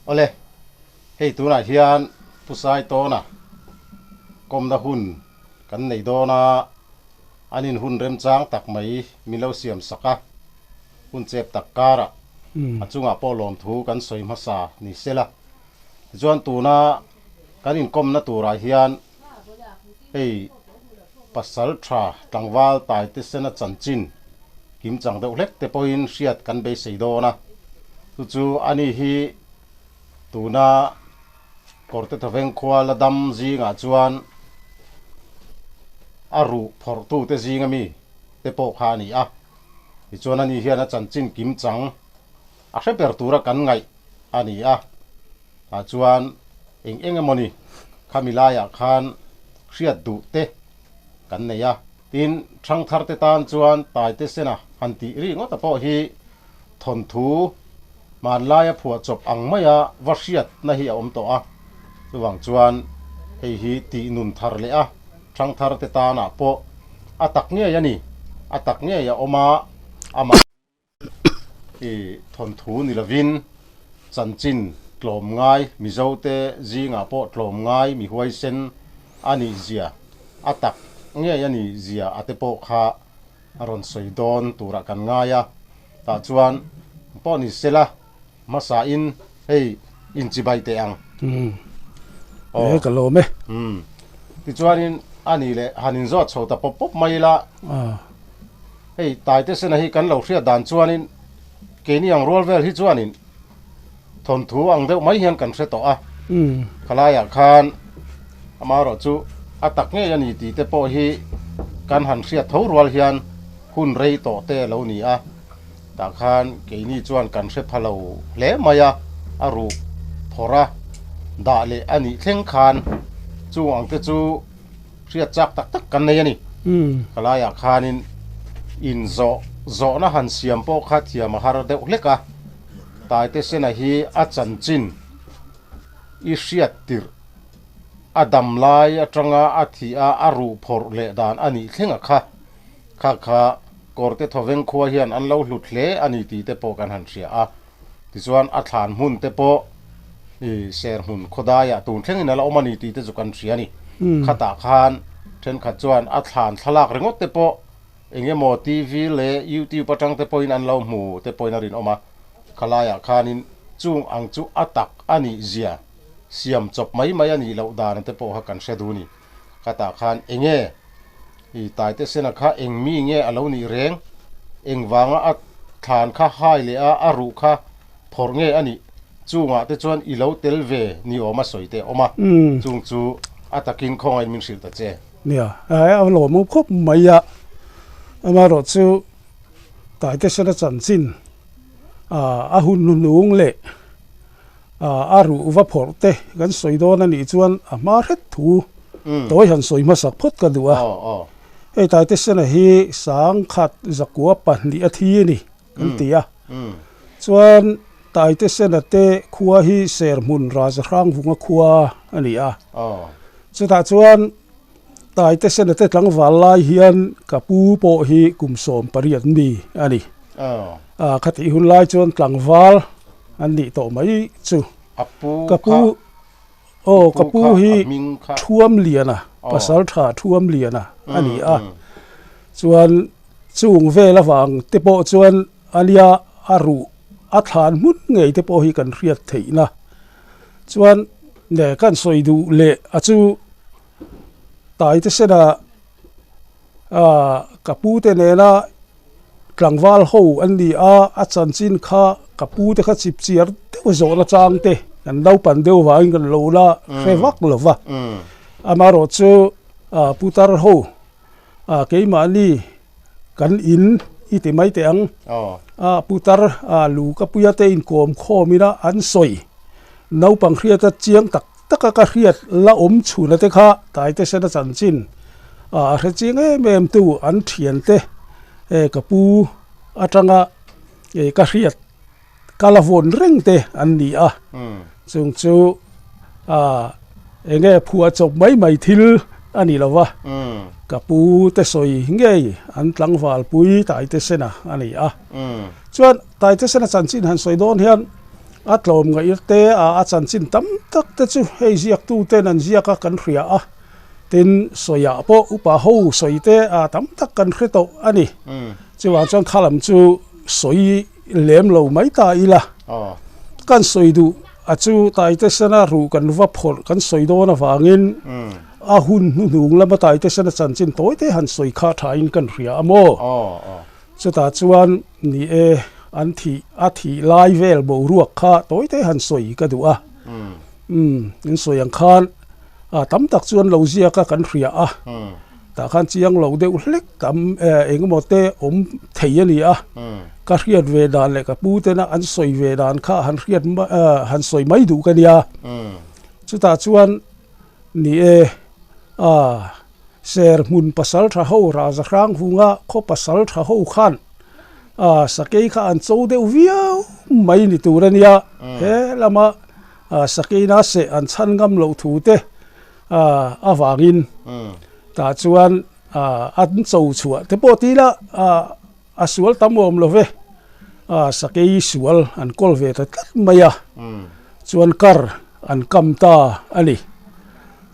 Awle, hei tunah hian Pu Saitawna kawmna hun kan nei dawn a, an in hun remchang tak mai min lo siam sak a, hun chep tak karah a chungah pawh lawmthu kan sawi hmasa ni sela. Tichuan tuna kan inkawmna turah hian hei pasal tha tlangval taite sena chanchin kim chang deuh hlek te pawhin hriat kan beisei dawn a, chu chu ani hi tuna Kawrte Thawveng khua la dam zingah chuan a ruh phawrhtute zinga mi te pawh kha a ni a, tichuan ani hian a chanchin kim chang a hre ber tura kan ngaih a ni a, tah chuan eng eng emawni khami laiah khan hriat duh te kan nei a. Tin, Thangthar te tan chuan Taite Sena han tih ri ngawt a pawh hi thawnthu hmanlaia phuahchawp ang maia va hriatna hi a awm tawh a. Chuvang chuan hei hi tih nun thar leh a Thangthar te tanah pawh a tak ngei a ni, a tak ngei a awm a, amah. I thawnthu ni lovin chanchin tlawmngai Mizote zingah pawh tlawmngai mi huaisen a nih zia, a tak ngei a nih zia a te pawh kha a rawn sawi dawn turah kan ngai a. Tah chuan pawh ni sela hmasain hei inchibai teh ang. Aw. Ka lawm e. Tichuanin a nih leh han inzawt chho ta pawp pawp mai ila. Hei Taite Sena hi kan lo hriat dan chuanin keini ang rual vel hi chuanin thawnthu ang deuh mai hian kan hre tawh a. Khalaiah khan amaherawh chu a tak ngei a ni tih te pawh hi kan han hriat tho rual hian hun rei tawh te a lo ni a. Tah khan keini chuan kan hre pha lo hle mai a, a ruh phawrh a dah leh a nih thleng khan chung ang te chu hriat chak tak tak kan nei a ni. Khalaiah khanin in zawh zawhna han siam pawh kha thiam a har deuh hlek a, Taite Sena hi a chanchin i hriat tirh a dam lai atanga a thih a a ruh phawrh leh dan a nih thleng a kha. Kha kha Kawrte Thawveng khua hian an lo hlut hle a ni tih te pawh kan han hria a. Tichuan a thlan hmun te pawh i serhmun khawdaiah tun thlengin a la awm a ni tih te chu kan hria a ni. Khatah khan thenkhat chuan a thlan thlalak ringawt te pawh eng emaw TV leh YouTube atang te pawhin an lo hmu te pawhin a rinawm a. Khalaiah khanin chung ang chu a tak a nih zia siam chawp mai mai a nih loh dan te pawh kha kan hre duh a ni. Khatah khan eng nge i Taite Sena kha eng mi nge a lo nih reng? Eng vanga a thlan kha hai leh a, a ruh kha phawrh nge a nih? Chungah te chuan i lo tel ve ni awm a sawi te awm a, chung chu a takin khawngain min hrilh ta che. Nia, a lawmawm khawp mai a, amaherawh chu Taite Sena chanchin a hun hnung leh A ruh va phawrh te kan sawi dawn a nih chuan a hma hret thu tawi han sawi hmasak phawt ka duh a. Hei Taite Sena hi sangkhat zakua pahnih a thi a ni kan ti a. Chuan Taite Sena te khua hi Serhmun Raja Hrangvunga khua a ni a. Chutah chuan Taite Sena te tlangval lai hian ka pu pawh hi kum 18 mi a ni. Khatih hun lai chuan tlangval an nih tawh mai chu. Ka pu aw ka pu hi Thuam Liana pasal tha Thuam Liana a ni a. Chuan chung vel avang te pawh chuan ania a ruh a thlan hmun ngei te pawh hi kan hriat theihna. Chuan nge kan sawi duh leh a chu Taite Sena ka pu te nena tlangval ho an ni a, a chanchin kha ka pu te kha chip chiar deuh zawhna chang te kan naupan deuh vangin kan lo la hre vak lo va. Amaherawh chu putar ho keimahni kan in i ti mai teh ang a putar lu ka puia te inkawm khawm ina an sawi naupang hriata chiang tak taka ka hriat la awm chhuna te kha Taite Sena chanchin a hre chiang em em tu an thian te ka pu atanga ka hriat ka la vawn reng te an ni a chung chu enge phuah chawp mai mai thil a ni lo va, ka pu te sawi ngei an tlangval pui Taitesena a ni a. Chuan Taitesena chanchin han sawi dawn hian a tlawm ngaih te a a chanchin tam tak te chu hei ziaktu ten an ziak a kan hria a, tin sawiah pawh upa ho sawi te a tam tak kan hre tawh a ni. Chuvang chuan khalam chu sawi lem lo mai ta ila kan sawi duh a chu Taitesena ruh kan va phawrh kan sawi dawn avangin a hun hnuhnung lama Taitesena chanchin tawi te han sawi kha thain kan hria a maw? Chutah chuan ni e an thih a thih lai vel boruak kha tawi te han sawi ka duh a umm in sawi ang khan a tam tak chuan lo ziak a kan hria a tah khan chiang lo deuh hlek tam eng emaw te awm thei a ni a ka hriat ve dan leh ka pu tena an sawi ve dan kha han hriat han sawi mai duh ka nia chutah chuan ni e a ser hmun pasal tha ho Raja Hrangvunga khaw pasal tha ho khan a sakei kha an cho deuh viau mai ni tur a nia he lama sakeina seh an chhan ngam loh thu te avangin tah chuan an cho chhuah te pawh tih ila a sual tam awm lo ve sakei sual an kawl ve ta tlat mai a chuan kar an kam ta a ni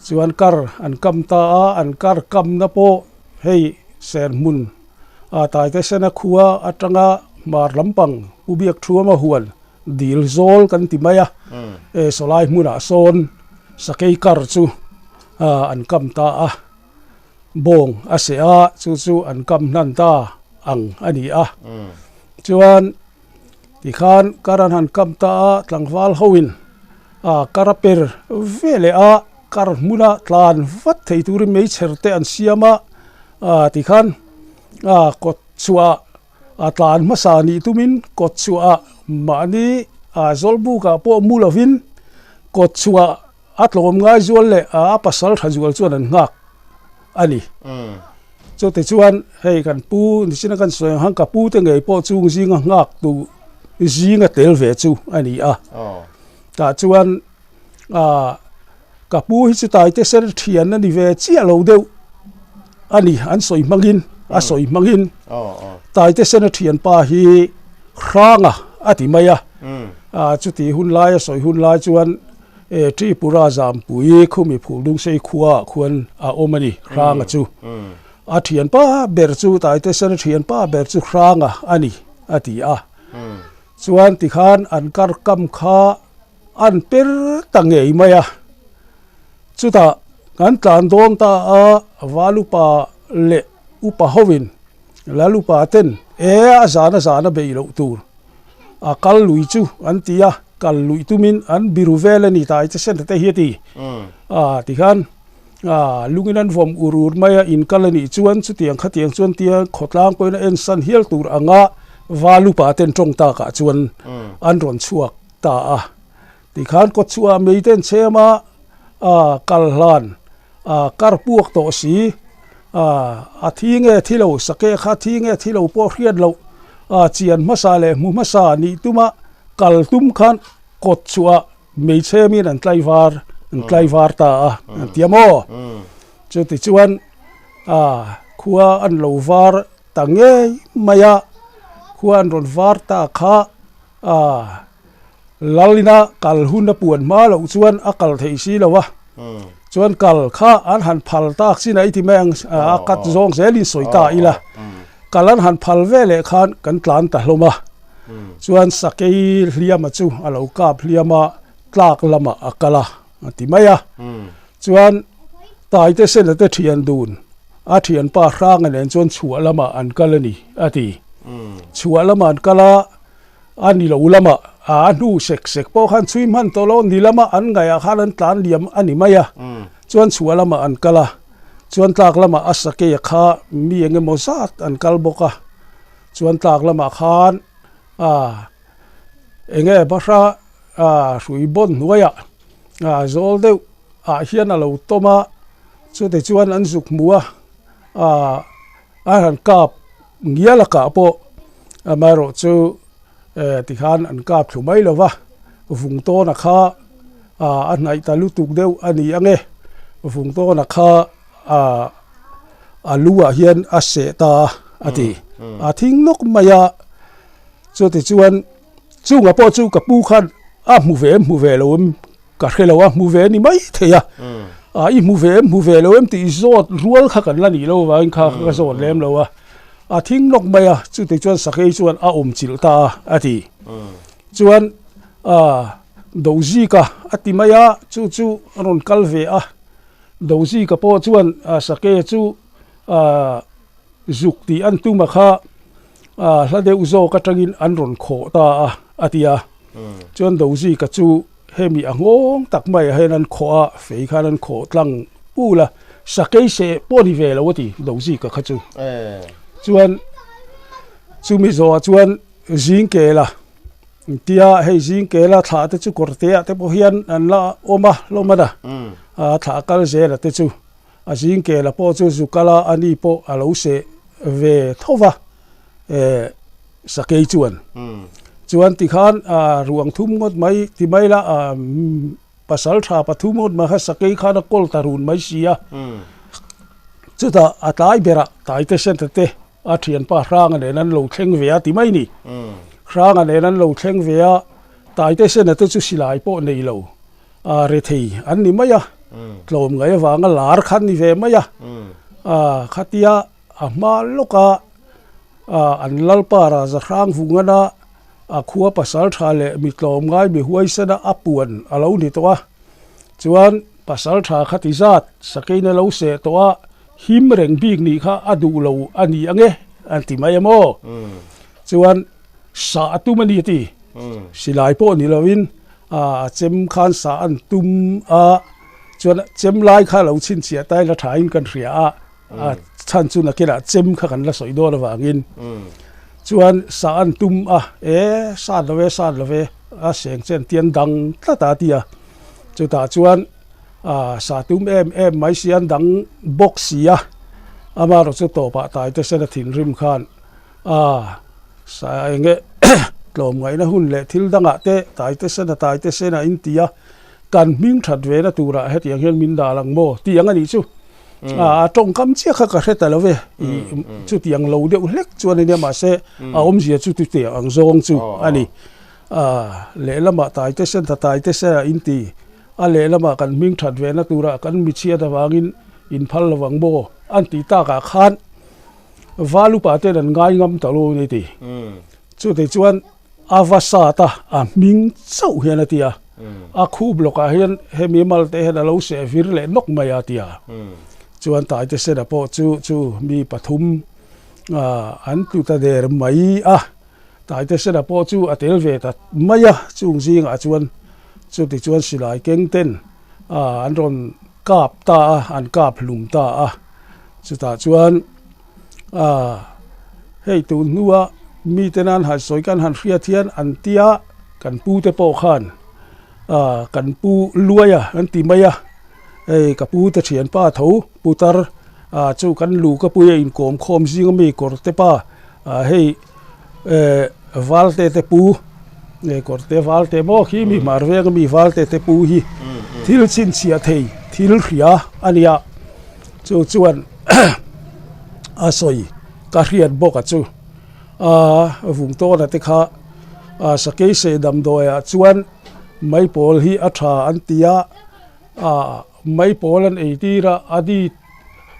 chuan kar an kam ta a an kar kamna pawh hei serhmun Taitesena khua atanga hmar lampang Pu Biakthuama huan Dil zawl kan ti mai a, e sawlai hmunah sawn sakei kar chu an kam ta a, bawng a seh a, chu chu an kam hnan ta ang a ni a. Chuan tikhan kar an han kam ta a, tlangval hoin kar a per ve leh a, kar hmuna tlan vat thei turin meichher te an siam a, tikhan kawt chhuah A tlan hmasa nih tumin kawt chhuah mahni a zawlbukah pawh mu lovin kawt chhuah a tlawm ngai zual leh a pasal tha zual chuan an nghak a ni. Chute chuan hei kan pu nichina kan sawi ang khan ka pu te ngei pawh chung zinga nghak tu zinga tel ve chu a ni a. Tah chuan ah ka pu hi chu taite ser thian a ni ve chiah lo deuh a ni an sawi hmangin a sawi hmangin taite sena thian pa hi hranga a ti mai a ah chuti hun lai a sawi hun lai chuan e Tripura Zampui khumi Phuldungsei khua ah khuan a awm a ni hranga chu a thian pa ber chu taite sena thian pa ber chu hranga a ni a ti a chuan tikhan an kar kam kha An per ta ngei mai a, chutah kan tlan dawn ta a, val upa leh upa hovin lal upa ten e a zan a zan a beih loh tur a kal lui chu an ti a, kal luih tumin an biru vel a ni ta i center te hi a ti a tikhan lungin an vawm ur ur mai a inkal a nih chuan chutiang khatiang chuan tia khawtlang pawhin a ensan hial tur anga val upa ten tawng takah chuan an rawn chhuak. ta a tikhan kawt chhuah mei te an chhem a ah kal hlan ah kar puak tawh si ah a thi nge thi lo sake kha thi nge thi lo pawh hriat loh ah chian hmasa leh hmu hmasa nih tuma kal tum khan kawt chhuah mei chhemin an tlaivar an tlaivar ta a an ti a maw chuti chuan ah khua an lo var ta ngei mai a khua an rawn var ta kha. A Lalina kal hun a puan hma loh chuan a kal theih si lo a, chuan kal kha an han phal tak chin a i ti mai ang a cut zawng zelin sawi ta ila, kal an han phal ve leh khan kan tlan ta hlawm a, chuan sakei hliama chu a lo kap hliam a, tlak lamah a kal a a ti mai a, chuan Taite Sena te thian dun a thianpa Hranga nen chuan chhuah lamah an kal a ni a ti, chhuah lamah an kal a. A ni lo lamah a hnu sek sek pawh khan chhui hman tawh lo, ni lama an ngaihah khan an tlan liam a ni mai a, chuan chhuah lamah an kal a, chuan tlak lamah a sakei a kha mi eng emaw zat an kal bawk a, chuan tlak lamah khan a eng nge bahra a hrui bawn hnuaiah a zawl deuh ah hian a lo tawm a, chute chuan an zuk hmu a a. A han kap ngial a kah pawh amaherawh chu tikhan an kap thlu mai lo va, vung tawna kha a hnaih ta lutuk deuh a ni ang e, vung tawna kha a lu ah hian a seh ta a a ti. A thing nawk mai a, chutichuan chunga pawh chu ka pu khan a hmu ve em hmu ve lo em ka hre lo a, hmu ve ni mai thei a, ah i hmu ve em hmu ve lo em tih zawt rual kha kan la nih lo avangin kha ka zawt lem lo a, a thing nawk mai a, chutichuan sakei chuan a awm chilh ta a a ti. Chuan ah Dozika a ti mai a, chu chu a rawn kal ve a, Dozika pawh chuan sakei chu ah zuk tih an tum a kha ah hla deuh zawk atangin an rawn khawh ta a a ti a. Chuan Dozika chu hemi a nghawng tak maiah hian an khawh a, fei khan an khawh tlang pul a, sakei seh pawh ni ve lo a ti Dozika kha chu. Chuan chumi zawhah chuan Zing kela tia hei zing kela thlah te chu kawr te ah te pawh hian an la awm a hlawm a na a thlah kal zela te chu a zing kela pawh chu zu kal a ani pawh a lo seh ve tho va eh sakei chuan chuan tikhan ah ruang thum ngawt mai ti mai la ah pasal tha pathum ngawt mai kha sakei khan a kawl ta run mai si a chutah a tlai berah taite center te. A thianpa Hranga nen an lo thleng ve a ti mai ni. Hranga nen an lo thleng ve a, Taite Sena te chu silai pawh nei lo, a rethei an ni mai a, tlawm ngai avanga lar kha an ni ve mai a. A khatia a hma lawka an lalpa Raja Hrangvungana a khua pasal tha leh mi tlawm ngai mi huaisena a puan a lo ni tawh a. Chuan pasal tha kha ti zat sakeina lo seh tawh a, Him reng bik nih kha a duh lo a ni ang e an ti mai em aw. Chuan sa a tum a ni a ti. Silai pawh ni lovin a chem khan sa an tum a, chuan chem lai kha lo chhinchhiah ta ila thain kan hria a, a chhan chu nakinah chem kha kan la sawi dawn avangin. Chuan sa an tum a, e sat lo e sat lo e a seng chen tian dang tlat a ti a. Chutah chuan A sa tum em em mai si an dang bawk si a, amaherawh chu tawpah taite sena thinrim khan a sa eng nge tlawm ngaihna hun leh thil dangah te taite sena taite sena in ti a, kan hming that ve na turah hetiang hian min dal ang maw tih ang a nih chu. A tawngkam chiah kha ka hre ta lo ve, ih chutiang lo deuh hlek chuan a nia mahse a awmzia chu chutiang ang zawng chu a ni. A lehlamah taite sena taite sena in ti. A lehlamah kan hming that ve na turah kan michhiat avangin in phal lo ang maw? An tih takah khan val upa ten an ngai ngam ta lo a ni ti. Chutih chuan a va sat a, a hming chauh hian a ti a, a khup lawkah hian hemi mal te hian a lo seh vir leh nawk mai a ti a. Chuan Taite Sena pawh chu chu mi pathum an tlu ta der mai a. Taite Sena pawh chu a tel ve ta mai a, chung zingah chuan chuti chuan silai keng ten an rawn kap ta a, an kap hlum ta a. Chutah chuan hei tun hnua mite nan han sawi kan han hriat hian an tia kan pu te pawh khan kan pu luai a an ti mai a, hei ka pu te thianpa tho putar chu kan lu ka puia inkawm khawm zinga mi kawr te pa Hei Valte te pu, Kawrte Valte maw khi mi hmar veng ami Valte te pu hi thil chhinchhiah thei thil hria a nia. Chu chuan a sawi ka hriat bawk a chu. A vungtawna te kha sakei seh damdawiah chuan maipawl hi a tha an ti a, maipawl an ei tir a, a di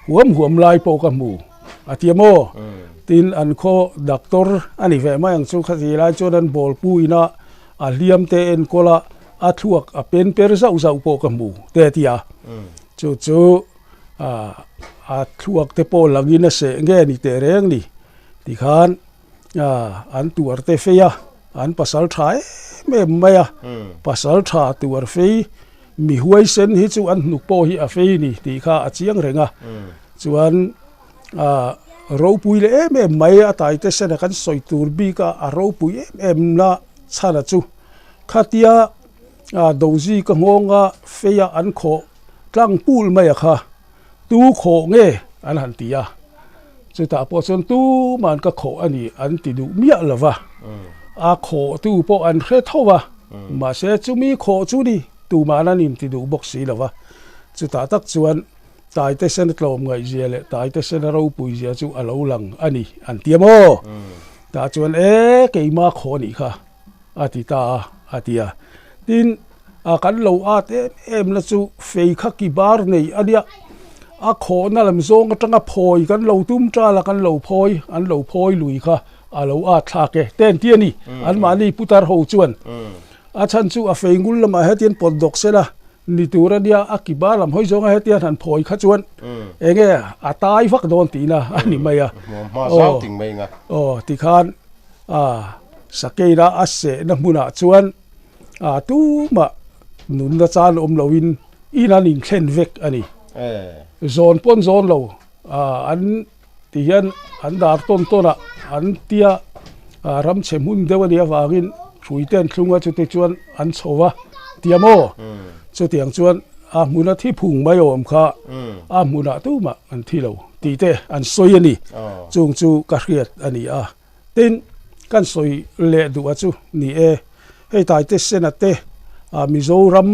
huam huam lai pawh ka hmu a ti a maw? Tin an khaw doctor a ni ve mai ang chu khati lai chuan an ball pu ina a hliam te enkawl a a thluak a pen per zauh zauh pawh ka hmu te a ti a chu chu a thluak te pawh langin a seh nge ni teh reng ni tikhan an tuar te fei a an pasal tha em em mai a pasal tha tuar fei Mi huaisen hi chu an hnuk pawh hi a fei ni tih kha a chiang reng a, chuan ah ropui leh em em mai a taite sena kan sawi tur bik a, a ropui em em na chhana chu khatia ah dozi ka nghawnga feia an khawh tlang pul mai a kha tu khawh nge an han ti a, chutah pawh chuan tuman ka khawh a ni an ti duh miah lo va, a khawh tu pawh an hre tho va, mahse chumi khawh chu ni tuman an inti duh bawk si lo va, chutah tak chuan. Taitesena tlawmngaihzia leh Taitesena ropuizia chu a lo lang a ni an ti a maw? Tah chuan e keima khaw a nih kha a ti ta a, a ti a. Tin, a kan lo at em em na chu fei kha ki bar nei a nia, a khawhna lam zawng atanga phawi kan lo tum tal a, kan lo phawi, an lo phawi lui kha a lo at thlak e te an ti a ni. Anmahni putar ho chuan a chhan chu a fei ngul lamah hetian pawt dawk sela Ni tur a nia, a ki bar lam hawi zawnga hetian han phawi kha chuan enge a tai vak dawn tihna a ni mai a. Aw, aw tikhan a sakeina a sehna hmunah chuan a tumah nunna chan awm loin in an inthlen vek a ni. Zawn pawn zawn lo an Ti hian an dar tawn tawn a, an tia ram chhe hmun deuh a nih avangin hrui te an thlung a, chuti chuan an chho va tia maw? Chutiang chuan a hmuna thi phung mai awm kha a hmunah tumah an thi lo tih te an sawi a ni. Chung chu ka hriat a ni a. Tin, kan sawi leh duh a chu ni e, hei Taite Sena te Mizoram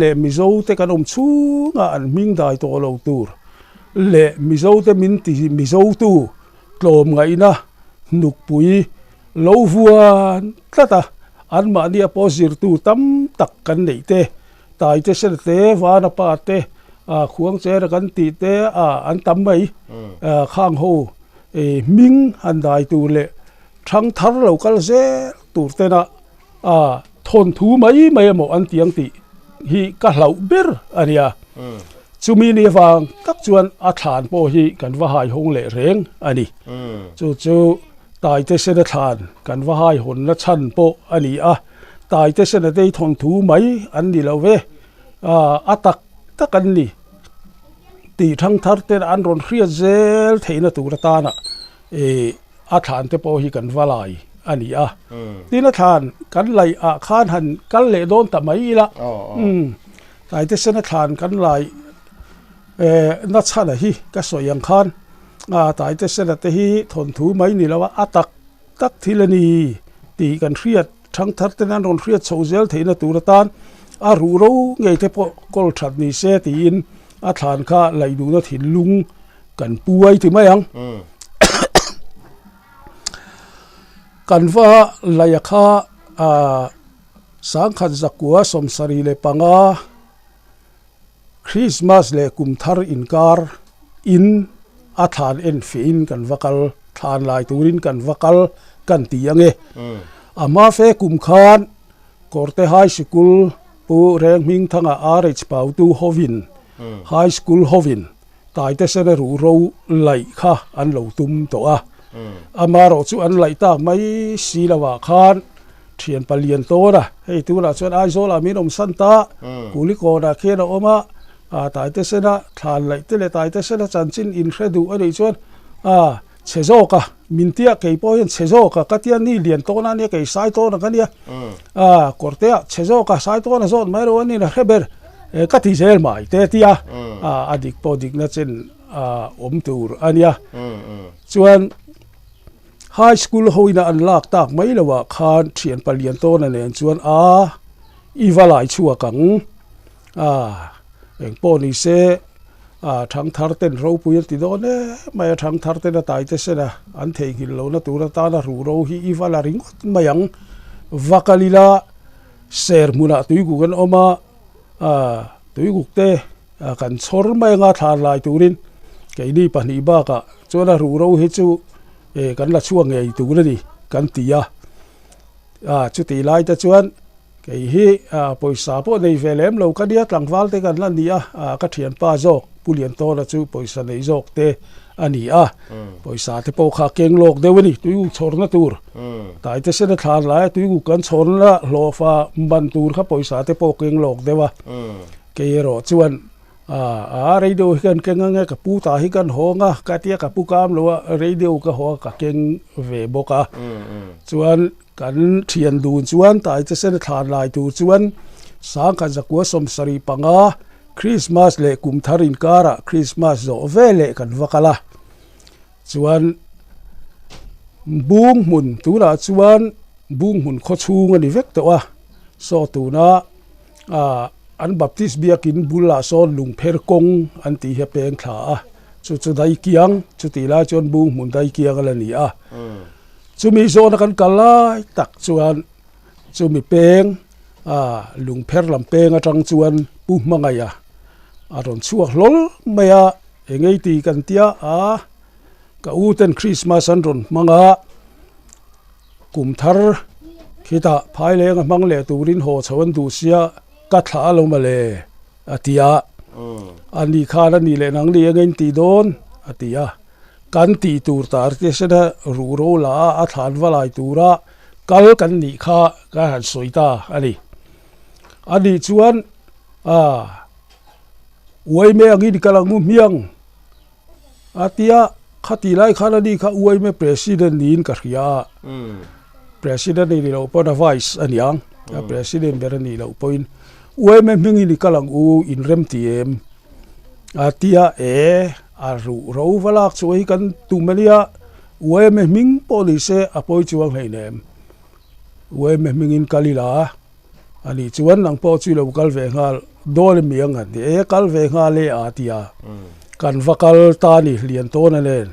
leh Mizo te kan awm chhungah an hming dai tawh lo tur leh Mizo te min ti Mizo tu tlawm ngaihna hnukpui lo vuan tlat a, anmahnia pawh zirtu tam tak kan neih te, Taite Sena te, Vana pa te, Khuangchera kan tih te an tam mai, khang ho. Hming han dai tur leh thang thar lo kal zel tur tena a thawnthu mai mai emaw an ti ang tih hi ka hlauh ber a nia. Chumi ni avang tak chuan a thlan pawh hi kan va haihawng leh reng a ni. Chu chu Taite Sena thlan kan va haihawnna chhan pawh a ni a, Taite Sena te hi thawnthu mai an ni lo ve, a tak tak an ni. Tih thangthar te an rawn hriat zel theihna tur atana ih a thlan te pawh hi kan va lai a ni a. Tin a thlan kan laih ah khan han kal leh dawn ta mai ila umm Taite sena thlan kan lai eh na chhana hi ka sawi ang khan a Taite sena te hi thawnthu mai ni lo a a tak tak thil a ni tih kan hriat Thangthar ten an rawn hriat chhoh zel theihna tur atan a ruh ro ngei te pawh kawl that ni se tiin a thlan kha laih duhna thinlung kan pu ai ti mai ang. Kan va laih a kha sangkhat zakua 75 Christmas leh kum thar inkar in a thlan en feh in kan va kal, thlan lai turin kan va kal kan ti ang e. A hma fe kum khan Kawrte High Sikul Pu Renghmingthanga RH Pautu hovin High School hovin Taitesena ruh ro laih kha an lo tum tawh a. Amaherawh chu an laih tak mai si lovah khan thian palian tawn a, hei tunah chuan Aizawlah min awm san ta, Kulikawnah khian a awm a, Taitesena thlan laih te leh Taitesena chanchin inhre duh a nih chuan a chhe zawk a, min tia kei pawh hian chhe zawk a, ka tia ni lian tawn a nia kei sai tawn a ka nia, a kawrtea chhe zawk a sai tawn a zawt mai lo a ni na hre ber. Ka ti zel mai te tia a dik pawh dikna chen awm tur a nia. Chuan high school hoina an lak tak mai loah khan thian palian tawna nen chuan a i va lai chhuak ang a engpawh ni se a thangthar ten ropui an ti dawn em mai a thangthar ten a taite sena an theihnghilh lohna tur atana ruh ro hi i va la ringawt mai ang va kal ila. Ser hmunah tuikuk an awm a, aaa tuikuk te kan chhawr mai anga thlan lai turin keini pahnih bakah chuan a ruh ro hi chu eh kan la chhuak ngei tur a ni kan ti a, aaa chutih lai te chuan kei hi aaa pawisa pawh nei ve lem lo ka nia tlangval te kan la ni a, aaa ka thianpa zawk Pu Liantawna chu pawisa nei zawk te a ni a, pawisa te pawh kha keng lawk deuh a ni, tuikuk chhawrna tur, taite sena thlan laia tuikuk kan chhawrna hlawhfa man tur kha pawisa te pawh keng lawk deuh a, kei erawh chuan a radio hi kan keng ang e, ka pu ta hi kan hawng a, ka tia ka pu kam lo a, radio ka haw a ka keng ve bawk a, chuan kan thian dun chuan taite sena thlan lai tur chuan sangkhat zakua 75 Krismas leh kum thar inkarah Krismas zawh ve leh kan va kal a, chuan bung hmun tunah chuan bung hmun khaw chhung a ni vek tawh a, saw tuna ah. an Baptist biakin bulah sawn lungpher kawng an tih hi a peng thla a, chu chu daikiang chutih lai chuan bung hmun daikiang a la ni a. Chumi zawna kan kal lai tak chuan chumi peng ah lungpher lam peng atang chuan Pu Hmangaih a a rawn chhuak hlawl mai a, engei tih kan tia a ka u ten Christmas an rawn hmang a. Kum thar khitah phaileng a hmang leh turin haw chho an duh sia ka thlah a lo mawle a ti a, a ni khan a ni leh nang ni eng in tih dawn a ti a, kan tih tur ta artist-a ruh ro la a a thlan va lai tura kal kan nih kha ka han sawi ta a ni. A nih chuan ah uaime angin kal ang u hmiang. A tia, khati lai khan ani kha UIMA President niin ka hria a, President a nih loh pawn a Vice a niang, a President ber a nih loh pawhin UIMA hmingin i kal ang u, inrem ti em? A tia, e, a ruh ro va lak chu hi kan tum a nia, UIMA hming pawh ni se a pawi chuang hleinem, UIMA hmingin kal ila a. A nih chuan nang pawh chu i lo kal ve nghal dawn em mi ang han ti e, kal ve nghal e a ti a. Kan va kal ta a ni lian tawn a nen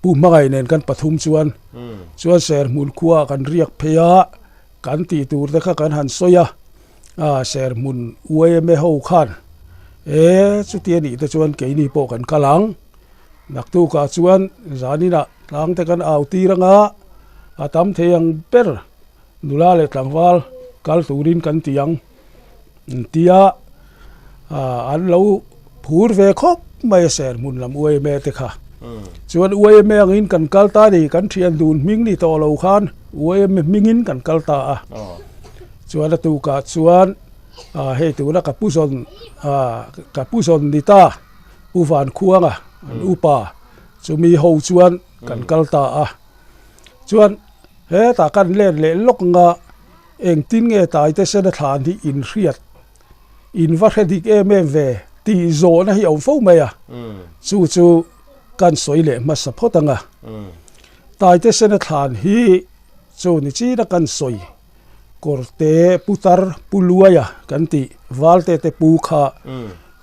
Pu Hmangaih nen kan pathum chuan chuan Serhmun khua kan riak phei a, kan tih tur te kha kan han sawi a, a Serhmun YMA ho khan e chuti a nih te chuan keini pawh kan kal ang, naktukah chuan zaninah tlang te kan au tir anga a tam thei ang ber. Nula leh tlangval kal turin kan ti ang tia an lo phur ve khawp mai a ser hmun lam UIMA te kha. Chuan UIMA angin kan kal ta ni, kan thian dun hming ni tawh lo khan UIMA hmingin kan kal ta a. Chuan a tukah chuan hei tuna ka pu zawn ka pu zawn ni ta Pu Vankhuanga an upa chumi ho chuan kan kal ta a. Chuan hetah kan let leh lawk anga engtin nge taite sena thlan hi in hriat, in va hre dik em em ve tih zawhna hi a awm fo mai a, chu chu kan sawi leh hmasa phawt anga taite sena thlan hi chu ni china kan sawi kawrte putar pu luaia kan tih valte te pu kha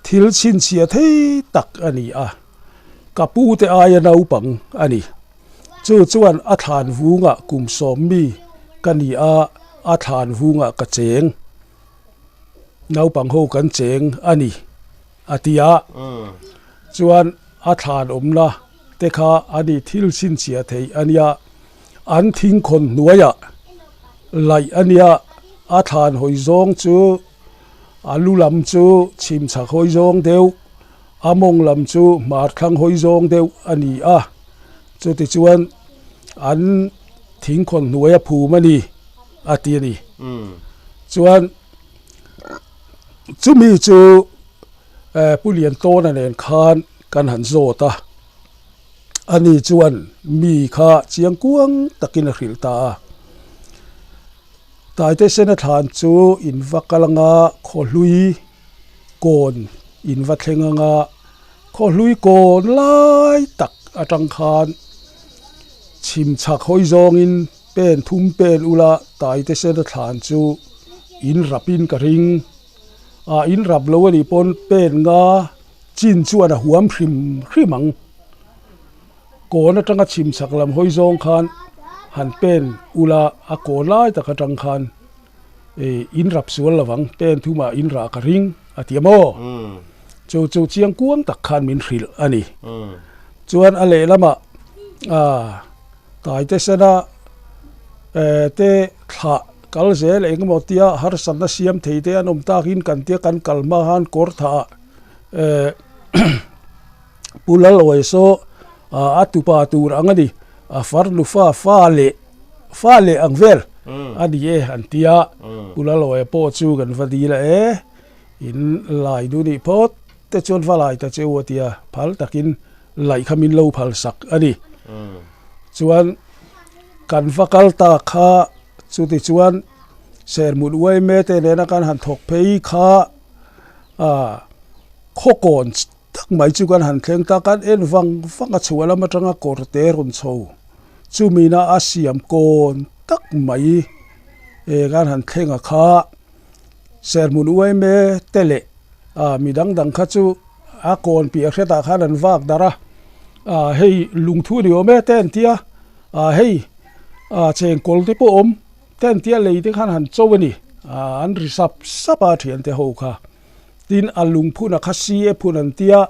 thil chhinchhiah thei tak a ni a, ka pu te aia naupang a ni. Chu chuan a thlan vungah kum sawm mi ka ni a, a thlan vungah ka cheng. Naupang ho kan cheng a ni, a ti a. Chuan a thlan awmna te kha a ni thil chhinchhiah theih a nia, an thingkhawn hnuaiah laih a nia, a thlan hawi zawng chu a lu lam chu chhim chhak hawi zawng deuh, A mawng lam chu hmar thlang hawi zawng deuh a ni a, chutichuan an thingkhawn hnuai a phum a ni a ti a ni. Chuan chumi chu Pu Liantawna nen khan kan han zawt a, ani chuan mi kha chiang kuang takin a hrilh ta a. Taitesena thlan chu in va kal anga khawhlui kawn in va thleng anga khawhlui kawn lai tak atang khan chhim chhak hawi zawngin pen thum pen ula Taitesena thlan chu in rapin ka ring a, in rap lo anih pawn pen nga chin chuan a huam hrim hrim ang. Kawn atanga chhim chhak lam hawi zawng khan han pen ula a kawn lai tak atang khan ih in rap sual lovang pen thumah in rah ka ring a ti a maw? Chu chu chiang kuang tak khan min hrilh a ni. Chuan a lehlamah ah taite sena eh te thlah kal zel engemaw tia harsatna siam thei te an awm takin kan tia kan kal hma khan kawr thah eh Pu Lalawia saw a tupa tur ang a ni, a farnu fa fa leh fa leh ang vel a ni e an ti a, Pu Lalawia pawh chu kan va dil a e, in lai duh nih phawt te chuan va lai ta che u a ti a, phal takin laih kha min lo phal sak a ni. Chuan kan va kal ta kha chuti chuan Serhmun uaime te nena kan han thawk phei kha khawkawn Tak mai chu kan han thleng ta, kan en vang vang a chhuah lam atanga kawr te rawn chho chumina a siam kawn tak mai e kan han thleng a kha. Serhmun uaime te leh mi dang dang kha chu a kawn piah hretah khan an vak darh a, ah hei lungthu ni awm e te an tia, ah hei ah chengkawl te pawh awm te an tia lei te khan han cho a ni, ah an ri sap sap a thiante ho kha. Tin a lungphun a kha si e phun an tia,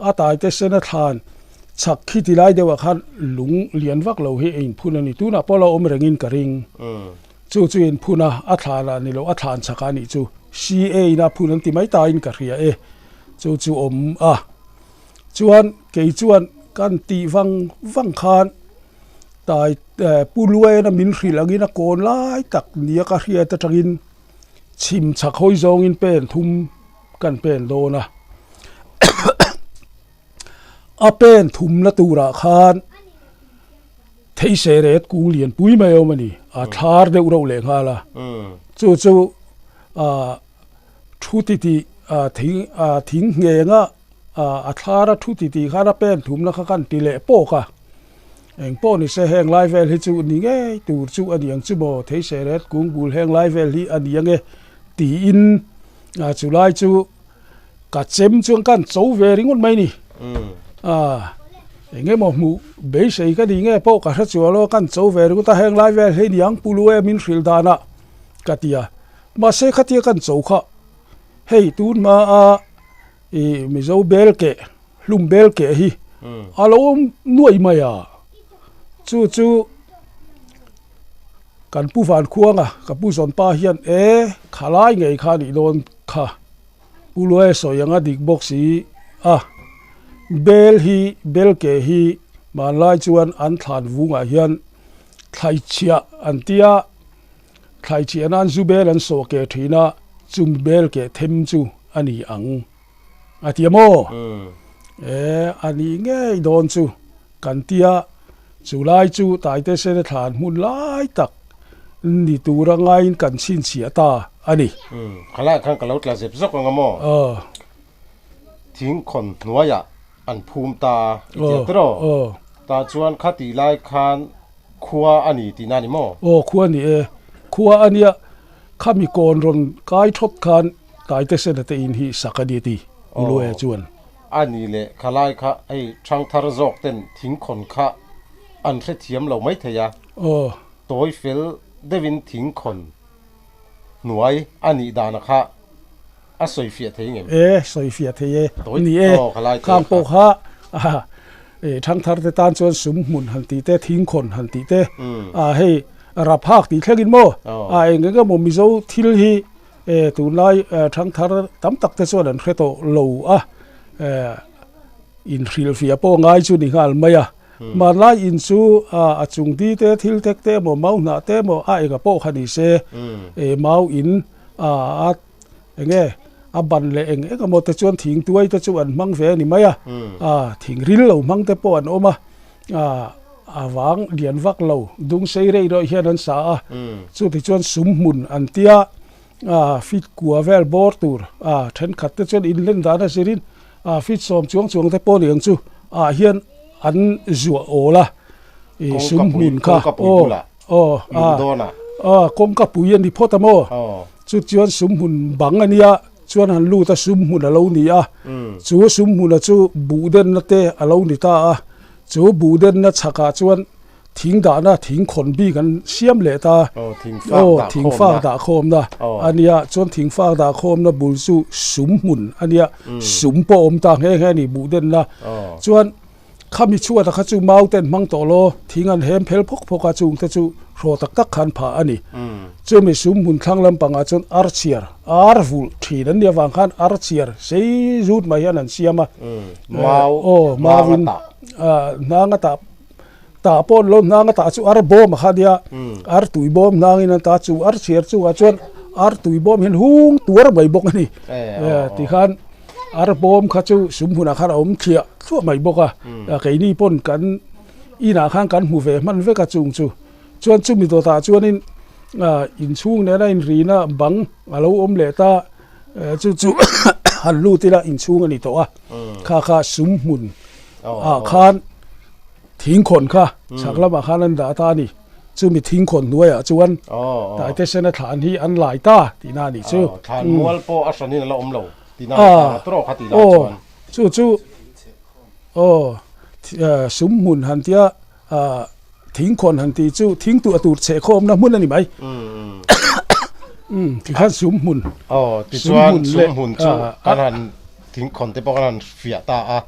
a taite sen a thlan chhak khi ti lai deuhah khan lung lian vak lo hi a inphun a ni, tunah pawh la awm rengin ka ring. Chu chu inphun a, a thlan ah ni lo, a thlan chhak ah nih chu CA in a phun an ti mai ta in ka hria e, chu chu awm a. Chuan kei chuan kan tih vang vang khan tai Pu Luaina min hrilh angin a kawn lai tak nia ka hriat atangin chhim chhak hawi zawngin pen thum kan pen dawn a. A pen thumna turah khan Theise ret kung lian pui mai a awm a ni, a thlar deuh reuh leh nghal a. Chu chu ah thu ti tih ah thing ah thing nghenga ah a thlar a thu ti tih khan a pen thumna kha kan ti leh pawk a. Eng pawh ni se heng lai vel hi chu ni ngei tur chu a ni ang chu maw, theise ret kung bul heng lai vel hi a ni ang e tiin ah chu lai chu Ka chem chuan kan cho ve ringawt mai ni. Ah, eng emaw hmuh beisei ka ni nge pawh ka hre chuah lo, kan cho ve ringawt a, heng lai vel hi niang pu lu e min hrilh danah ka ti a. Mahse khatia kan cho kha hei tun hma a ih Mizo bel keh, hlum bel keh hi a lo awm nuaih mai a. Chu chu kan pu Vankhuanga, ka pu Zawnpa hian e khalai ngei kha a nih dawn kha. Pu Luaia sawi anga dik bawk si a, bel hi bel ke hi hmanlai chuan an thlan vungah hian thlaichhiah an tia, thlaichhiah nan zu bel an sawh ke thin a, chumi bel ke them chu a ni ang a ti a maw? E, a nih ngei dawn chu kan tia, chu lai chu Taite Sene thlan hmun lai tak ni tura ngaiin kan chhinchhiah ta a ni. Umm, khalaiah khan ka lo tla zep zawk ang a maw? Aw. Thingkhawn hnuaiah an phum ta i tia tiraw? Aw. Tah chuan kha tih lai khan khua a ni tihna a ni maw? Aw, khua a ni e. Khua a nia, khami kawn rawn kai thawt khan Taite Sena te in hi sak a ni a ti, U Luaia chuan. A ni leh khalai kha hei thangthar zawk ten thingkhawn kha an hrethiam lo maithei a. Aw. Tawi fel deuhin thingkhawn hnuai a nih dana kha a sawi fiah thei ngem? E, sawi fiah thei e. Ni e, khang pawh kha e thangthar te tan chuan sum hmun han tih te, thingkhawn han tih te, a hei raphak tih thlengin maw? A eng eng emaw Mizo thil hi e tunlai thangthar tam tak te chuan an hre tawh lo a, e inhrilhfiah pawh ngai chu ni nghal mai a. Hmanlai in chu a chung di te thil tek te emaw mau hnah te emaw a enga pawh kha ni se e mau in a eng nge a ban leh eng eng emaw te chuan thing tuai te chu an hmang ve a ni mai a, a thing ril lo hmang te pawh an awm a, a a vang lian vak lo dung sei rei rawih hian an sa a, chuti chuan sum hmun an tia a fit kua vel bawr tur a thenkhat te chuan inlen dan a zirin a fit sawm chuang chuang te pawh ni ang chu ah hian an zuah awl a ih sum hmun kha aw aw a kawngka pui a ni phawt a maw chu chuan sum hmun bang a nia chuan han lut a sum hmun a lo ni a chu sum hmuna chu buh denna te a lo ni ta a chu buh denna chhakah chuan Thing dahna thing khawn bik an siam leh ta. Aw, thing fak dah khawmna a nia. Chuan thing fak dah khawmna bul chu sum hmun a nia. Sum pawh awm ta nghe nghe a ni buh denna. Chuan khami chhuata kha chu mau ten hmang tawh law thing an hem phel phawk phawk a chung te chu hraw tak tak khan phah a ni. Chumi sum hmun thlang lampangah chuan ar chhiar, ar vulh thin an nih avang khan ar chhiar sei zut mai hian an siam a. Mau, mauin hnang a tah. Tah pawh an lo hnang a, tah chu ar bawm a kha nia, ar tui bawm hnangin an ta chu ar chhiar chungah chuan ar tui bawm hian hung tuar mai bawk a ni. Tikhan ar bawm kha chu sum hmunah khan a awm thliah thluah mai bawk a, keini pawn kan inah khan kan hmu ve hman vek a chung chu. Chuan chumi dawtah chuanin inchhung nena inrina bang a lo awm leh ta, chu chu han lut ila inchhung a ni tawh a, kha kha sum hmun ah khan thingkhawn kha chhak lamah khan an dah ta a ni. Chumi thingkhawn hnuaiah chuan Taitesena thlan hi an lai ta tihna a nih chu. Thlan mual pawh a hranin a la awm lo tihna a ni ta tawh kha tih lai chuan. Chu chu aw sum hmun han tia thingkhawn han tih chu thing tuah tur chhehkhawmna hmun a ni mai. Tikhan sum hmun. Aw tichuan sum hmun chu kan han thingkhawn te pawh kan han fiah ta a,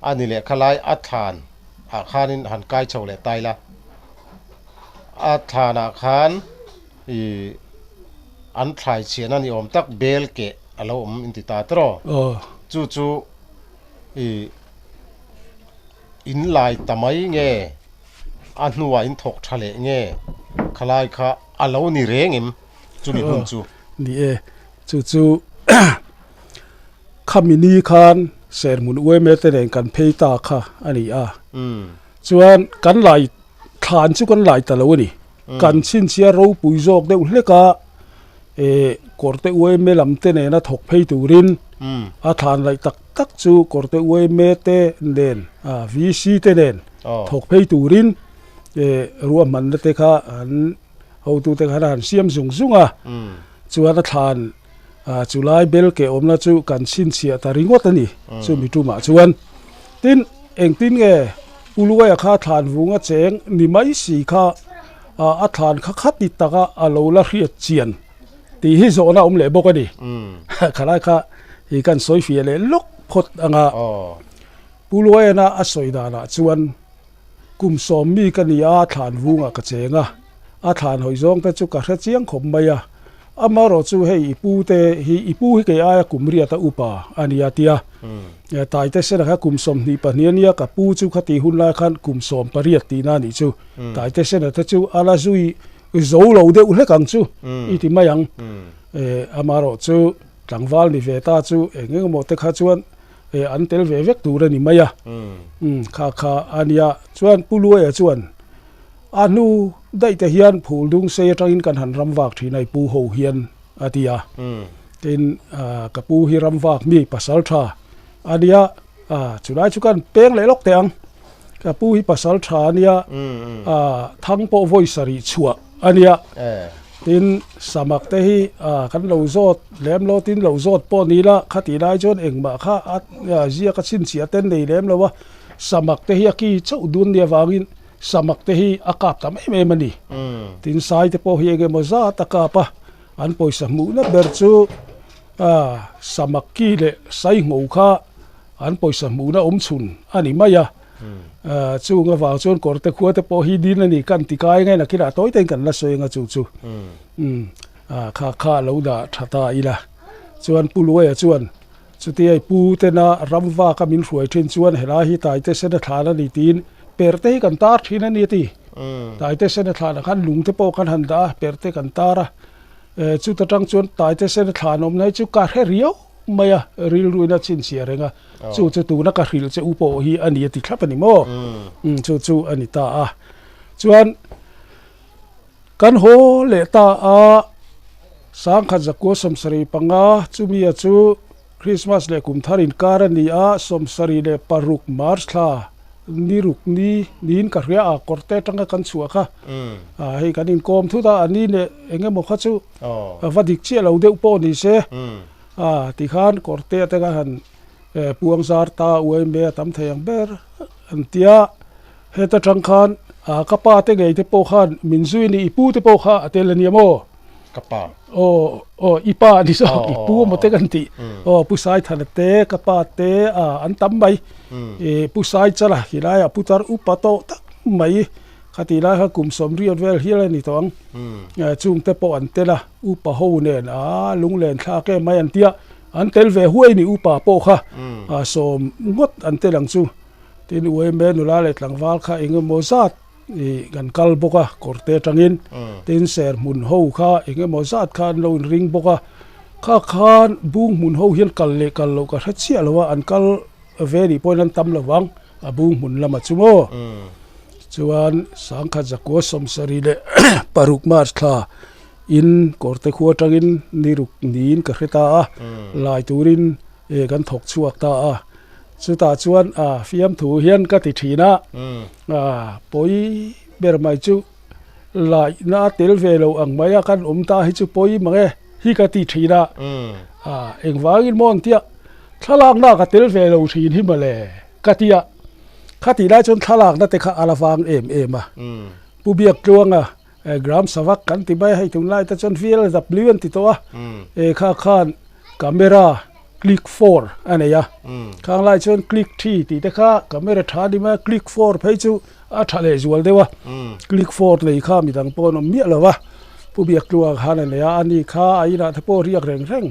a ni leh khalai a thlan ah khanin han kai chho leh ta ila. A thlanah khan ih an thlai chhiahna ni awm tak bel keh a lo awm inti ta tawh aw. Chu chu ih in lai ta mai nge a hnuah in thawk tha leh nge khalai kha a lo ni reng em chumi hun chu. Ni e, chu chu khami ni khan Serhmun uaime te nen kan phei ta kha a ni a. Chuan kan lai thlan chu kan lai ta lo a ni. Kan chhinchhia ropui zawk deuh hlek a, eh kawrte uaime lam te nena thawk phei turin a thlan laih tak tak chu kawrte uaime te nen ah VC te nen thawk phei turin eh ruahmanna te kha an hotute khan a han siam zung zung a. Chuan a thlan ah chulai bel keh awmna chu kan chhinchhiah ta ringawt a ni chumi tumah chuan. Tin, engtin nge Uluaia kha thlan vunga cheng ni mai si kha a thlan kha khati taka a lo la hriat chian tih hi zawhna a awm leh bawk a ni. Khalai kha hi kan sawi fiah leh lawk phawt anga Uluaiana a sawi danah chuan kum sawm mi ka ni a, thlan vungah ka cheng a, a thlan hawi zawng te chu ka hre chiang khawp mai a. Amaherawh chu hei i pu te hi i pu hi kei aia kum riata upa a nia tia Taite Sena kha kum 22 a nia ka pu chu khati hun lai khan kum 18 tihna a nih chu Taite Sena te chu a la zui zo lo deuh hlek ang chu i ti mai ang amaherawh chu tlangval ni ve ta chu eng eng emaw te kha chuan an tel ve vek tur a ni mai a kha kha a nia chuan Pu Luaia chuan A hnu daih te hian phul dung sei atangin kan han ram vak thin a i pu ho hian a ti a. Tin, ka pu hi ram vak mi pasal tha a nia, chulai chu kan peng leh lawk teh ang. Ka pu hi pasal tha a nia, thang pawh vawi sarih chhuah a nia. Tin, samak te hi kan lo zawt lem lo, tin lo zawt pawh ni la, khatih lai chuan engmah kha a ziak a chhinchhiah ten nei lem lo a, samak te hi a ki chauh dun nia vangin Samak te hi a kap tam em em a ni. Tin sai te pawh hi eng emaw zat a kap a, an pawisa hmuhna ber chu samak ki leh sai ngho kha an pawisa hmuhna awm chhun a ni mai a. Chung avang chuan kawrte khua te pawh hi din a ni kan ti kai ngai nakinah tawi tein kan la sawi anga chu chu kha kha a lo dah tha ta ila. Chuan Pu Luaia chuan Chutiai pu tena ram vaka min hruai thin chuan helai hi Taite Sena thlan a ni tiin perte hi kan tar thin a ni a ti. Taite Sena thlanah khan lung te pawh kan han dah a, perte kan tar a. Chuta tang chuan Taite Sena thlan awmna hi chu ka hre riau mai a, rilruin a chhinchhiah reng a. Chu chu tuna ka hrilh che u pawh hi a ni a ti thlap a ni maw? Chu chu a ni ta a. Chuan kan haw leh ta a. Sangkhat zakua 75 chumia chu Krismas leh kum thar inkar a ni a, 76 March thla ni ruk ni niin ka hria a, kawrte atanga kan chhuah kha hei kan inkawm thut a, a ni leh eng emaw kha chu a va dik chiah lo deuh pawh ni se tikhan kawrte atanga han puang zar ta uai mai a tam thei ang ber an tia heta tang khan ka pa te ngei te pawh khan min zui a ni i pu te pawh kha a tel a nia maw ka pa aw aw i pa a ni zawk i pu emaw te kan tih aw pu Saithana te ka pa te an tam mai pu Saichala khilaiah pu tar upa tawh tak mai Khatih lai kha kum sawmriat vel hial a ni tawh ang. Chungte pawh an tel a, upa ho nen a lunglen thlak em mai an tia, an tel ve huai ni upa pawh kha sawm ngawt an tel ang chu. Tin uaime nula leh tlangval kha eng emaw zat ih kan kal bawk a kawrte atangin, tin ser hmun ho kha eng emaw zat kha an lo inring bawk a, kha khan bung hmun ho hian kal leh kal loh ka hre chiah lo a, an kal ve nih pawhin an tam lo vang. A bung hmun lamah chu maw? Chuan sangkhat zakua 76 March thla in kawrte khua atangin ni ruk niin ka hre ta a, lai turin kan thawk chhuak ta a. Chutah chuan fiamthu hian ka ti thin a, pawi ber mai chu. Laihna a tel ve lo ang mai a kan awm ta hi chu pawi mang e hi ka ti thin a. Engvangin maw ang tia thlalakna ka tel ve lo thin hi mawle ka ti a. Khatih lai chuan thlalakna te kha a la vang em em a. Pu Biaktluanga Gram Savak kan ti mai a hei tunlai te chuan VLW an ti tawh a. Kha khan camera click four a nei a. Khang lai chuan click three tih te kha camera tha ni mai a click four phei chu a tha leh zual deuh a. Click four nei kha midang pawh an awm miah lo va. Pu Biaktluanga khan a nei a, ani kha a inah te pawh riak reng reng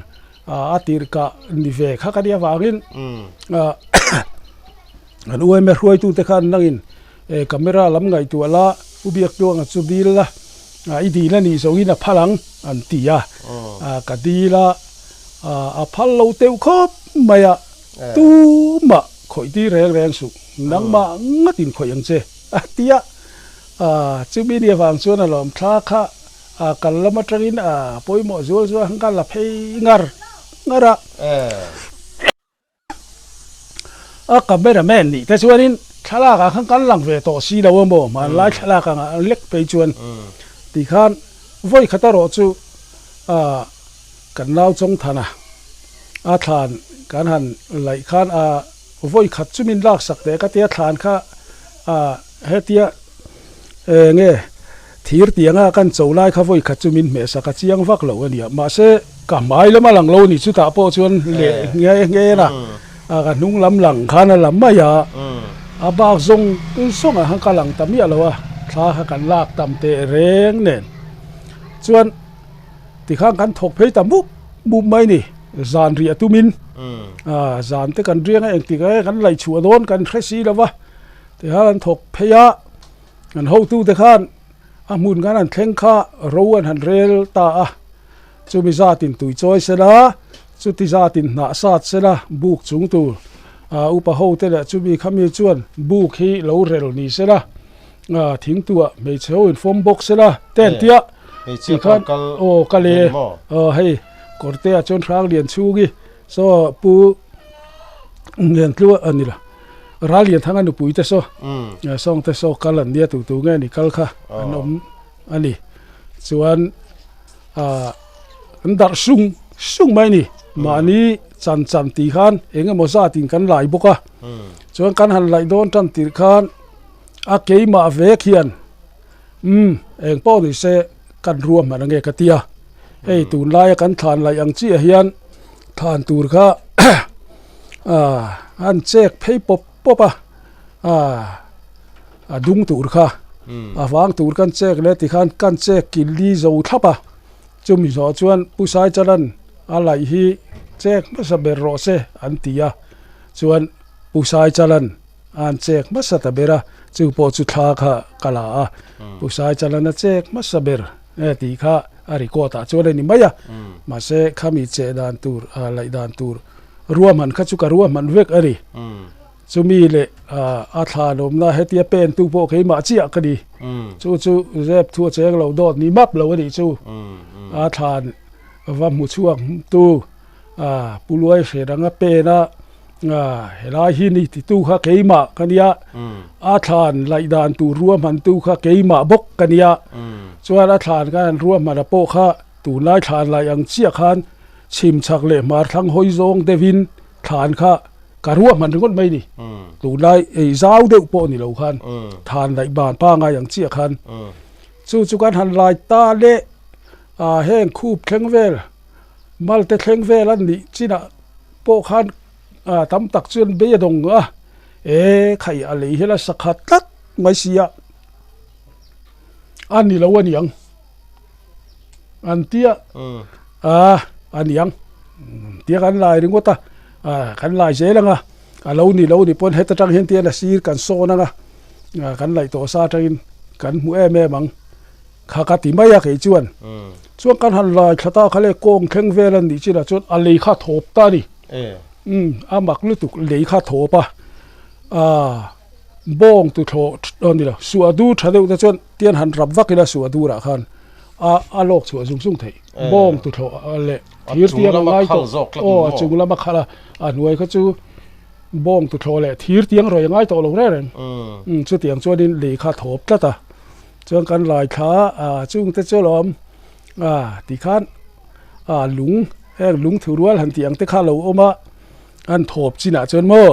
a tirh kah ni ve kha ka nih avangin an UMA hruaitute khan nangin camera lam ngaihtuah la Pu Biaktluanga chu dil la i dil a nih zawngin a phal ang an ti a. Ka dil a. A phal lo teuh khawp mai a, tumah khawih tir reng reng suh, nangmah ngatin khawih ang che a ti a. Chumi ni avang chuan a lawm thla kha kal lam atangin a pawimawh zual zual khan ka la phei ngar ngar a. A camera man nih te chuanin thlalak ah khan kan lang ve tawh si lo a maw hmanlai thlalak ang ah lek phei chuan tikhan vawi khat erawh chu ah kan nau Chawngthana a thlan kan han laih khan ah vawi khat chu min lak sak teh ka tia thlan kha ah hetia eng nge thir tianga kan cho lai kha vawi khat chu min hmeh sak a chiang vak lo a nia mahse ka hmai lama lang lo ni chutah pawh chuan leh nge nge a a ka hnung lam lang khan a la mai a a bak zawng zawng ah khan ka lang ta miah lo a thla kha kan lak tam teh reng nen chuan tikhan kan thawk phei ta mup mup mai ni zan riah tumin a zan te kan riang a engtik ah nge kan laih chhuah dawn kan hre si lo va. Tikhan an thawk phei a, an hotute khan a hmun khan an thleng kha ro an han rel ta a, chumi zatin tui chawi sela, chuti zatin hnah sat sela buk chung tur upa hote leh chumi khami chuan buk hi lo rel ni sela, thingtuah hmeichhe ho infawm bawk sela te an tia tikhan aw kal e aw hei kawrte ah chuan hrang lian chhungi saw pu Liantlua a ni la. Ral Lianthanga nupui te saw sawng te saw kal an nia tu tu nge ni kal kha an awm a ni. Chuan an darh sung sung mai ni. Mahni chan chan tih khan eng emaw zat in kan lai bawk a. Chuan kan han laih dawn tan tirh khan a keimah vek hian umm eng pawh ni se kan ruahman ange ka ti a. Hei tunlaia kan thlan laih ang chiah hian thlan tur kha ah an chek phei pawp pawp a ah a dung tur kha a vang tur kan chek leh tikhan kan chek kil li zo thlap a chumi zawh chuan Pu Saichalan a laih hi chek hmasa ber rawh se an ti a chuan Pu Saichalan an chek hmasa ta ber a chu pawh chu thla kha ka la a Pu Saichalan a chek hmasa ber nge tih kha a record ah chuan a ni mai a mahse khami cheh dan tur ah laih dan tur ruahman kha chu ka ruahman vek a ni chumi leh ah a thlan awmna hetia pen tu pawh keimah chiah ka ni chu chu zep thu a cheng lo dawt ni map lo a nih chu a thlan va hmu chhuak tu ah pu luai hre dang a pen a ah helai hi ni titu kha keimah ka nia a thlan laih dan tur ruahman tu kha keimah bawk ka nia chuan a thlan khan ruahman a pawh kha tunlai thlan laih ang chiah khan chhim chhak leh hmar thlang hawi zawng deuhin thlan kha ka ruahman ringawt mai ni tunlai ei zau deuh pawh ni lo khan thlan laih ban pangai ang chiah khan chu chu kan han lai ta leh ah heng khup thleng vel Malte thleng vel an nih chinah pawh khan tam tak chuan bei a dawng a, e khai a lei hian a sa khat tlat mai si a, a ni lo a niang an tia a a niang tia kan lai ringawt a, kan lai zel ang a, a lo ni lo ni pawn heta tang hian tian a sir kan sawn ang a, kan laih tawh sa atangin kan hmu em em ang. Kha ka ti mai a kei chuan. Chuan kan han lai thla ta kha le kawng thleng vel a nih chinah chuan a lei kha thawp ta a ni. Umm a mak lutuk lei kha thawp a. Aaa bawng tu thlawh a ni lo suah dur tha deuh te chuan tian han rap vak ila suah durah khan a a lawk chhuah zung zung theih. Bawng tu thlawh leh thir tiang a ngai tawh aw a chung lama khalh a a hnuai kha chu bawng tu thlawh leh thir tiang rawi a ngai tawh lo reng reng. Umm chutiang chuanin lei kha thawp tlat a. Chuan kan lai thla a chungte chu alawm a tikhan a lung heng lung thu rual han tih ang te kha a lo awm a an thawp chinah chuan maw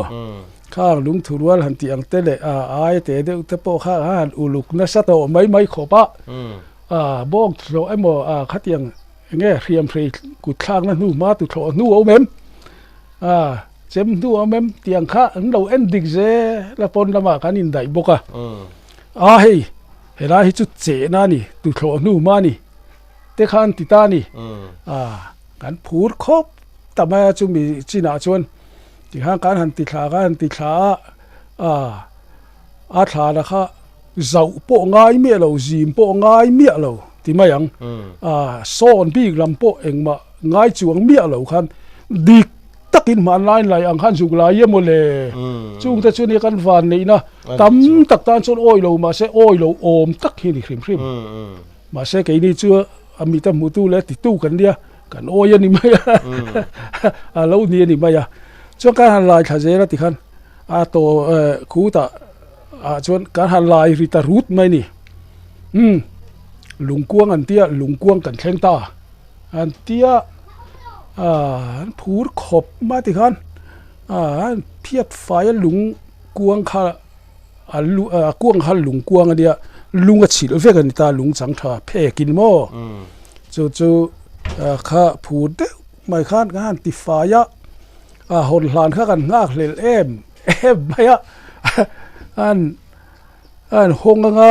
khang lung thu rual han tih ang te leh a ai te deuh te pawh kha a han uluk nasa tawh mai mai khawp a a bawng thlawh emaw a khatiang enge hriam hrei kut thlakna hnu hma tu thlawh hnu a awm em a chem hnu a awm em tiang kha an lo en dik zel a pawn lamah kan indaih bawk a. A hei, helai hi chu chehna a ni, tuthlawh hnu hma a ni te kha an ti ta a ni. A, kan phur khawp ta mai a chumi chinah chuan tikhan kan han ti thla kan han ti thla a, a, a thlana kha zauh pawh ngai miah lo, zim pawh ngai miah lo ti mai ang. A, sawn bik lam pawh engmah ngai chuang miah lo khan dik takin hmanlai lai ang khan zuk lai emaw le chungte chu nia kan van neihna tam tak tan chuan awi lo mahse awi lo awm tak hi a ni hrim hrim mahse keini chu a mita hmutu leh titu kan nia kan awi a ni mai a a lo ni a ni mai a chuan kan han lai thla zel a tikhan a taw khutah ah chuan kan han lai ri ta rut mai a ni umm lungkuang an tia lungkuang kan thleng ta. An tia aah an phur khawp mai tikhan aah an phiat fai a lung kuang kha a lu a kuang kha lung kuang a nia lung a chhilh vek a ni ta lung chang tha phek in maw chu chu kha phur deuh mai khan kan han ti fai a a hawn hlan kha kan nghak hlel em em mai a an an hawng anga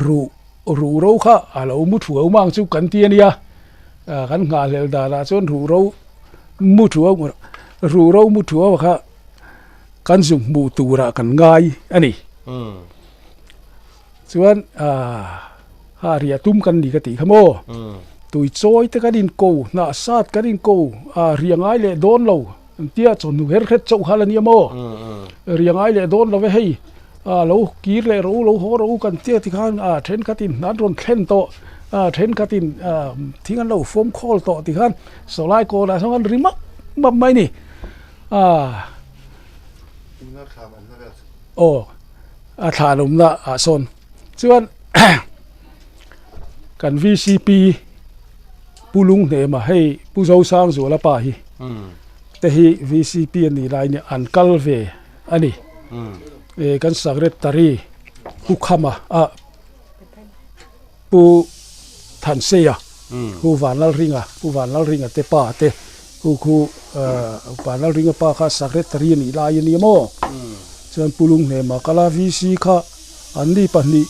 ruh. Ruh ro kha a lo mu thuau mang chu kan ti a nia, kan nghahhlelh danah chuan ruh ro mu thuau ruh ro mu thuau kha kan zuk hmuh turah kan ngai a ni. Chuan ha riah tum kan ni ka tih kha maw, tui chawi te kan inko hnah sat kan inko riah ngai leh dawn lo. An tia chawhnu her hret chauh kha la nia maw? Ria ngai leh dawn lo ve hei, a lo kir leh rawh u, lo haw rawh u kan tia tikhan a thenkhatin an rawn thlen tawh, a thenkhatin thing an lo fawm khawl tawh tikhan sawlai kawnah sawn an ri map map mai ni. A aw a thlan awmna ah sawn chuan kan VCP Pu Lunghnema hei Pu Zosangzuala pa hi te hi VCP a nih lai nia an kal ve a ni. E kan secretary Pu Khama ah Pu Thanseia Pu Vanlalringa Pu Vanlalringa te pa te khu khu Vanlalringa pa kha secretary a nih lai a nia maw chuan Pu Lunghnema kala VC kha an ni pahnih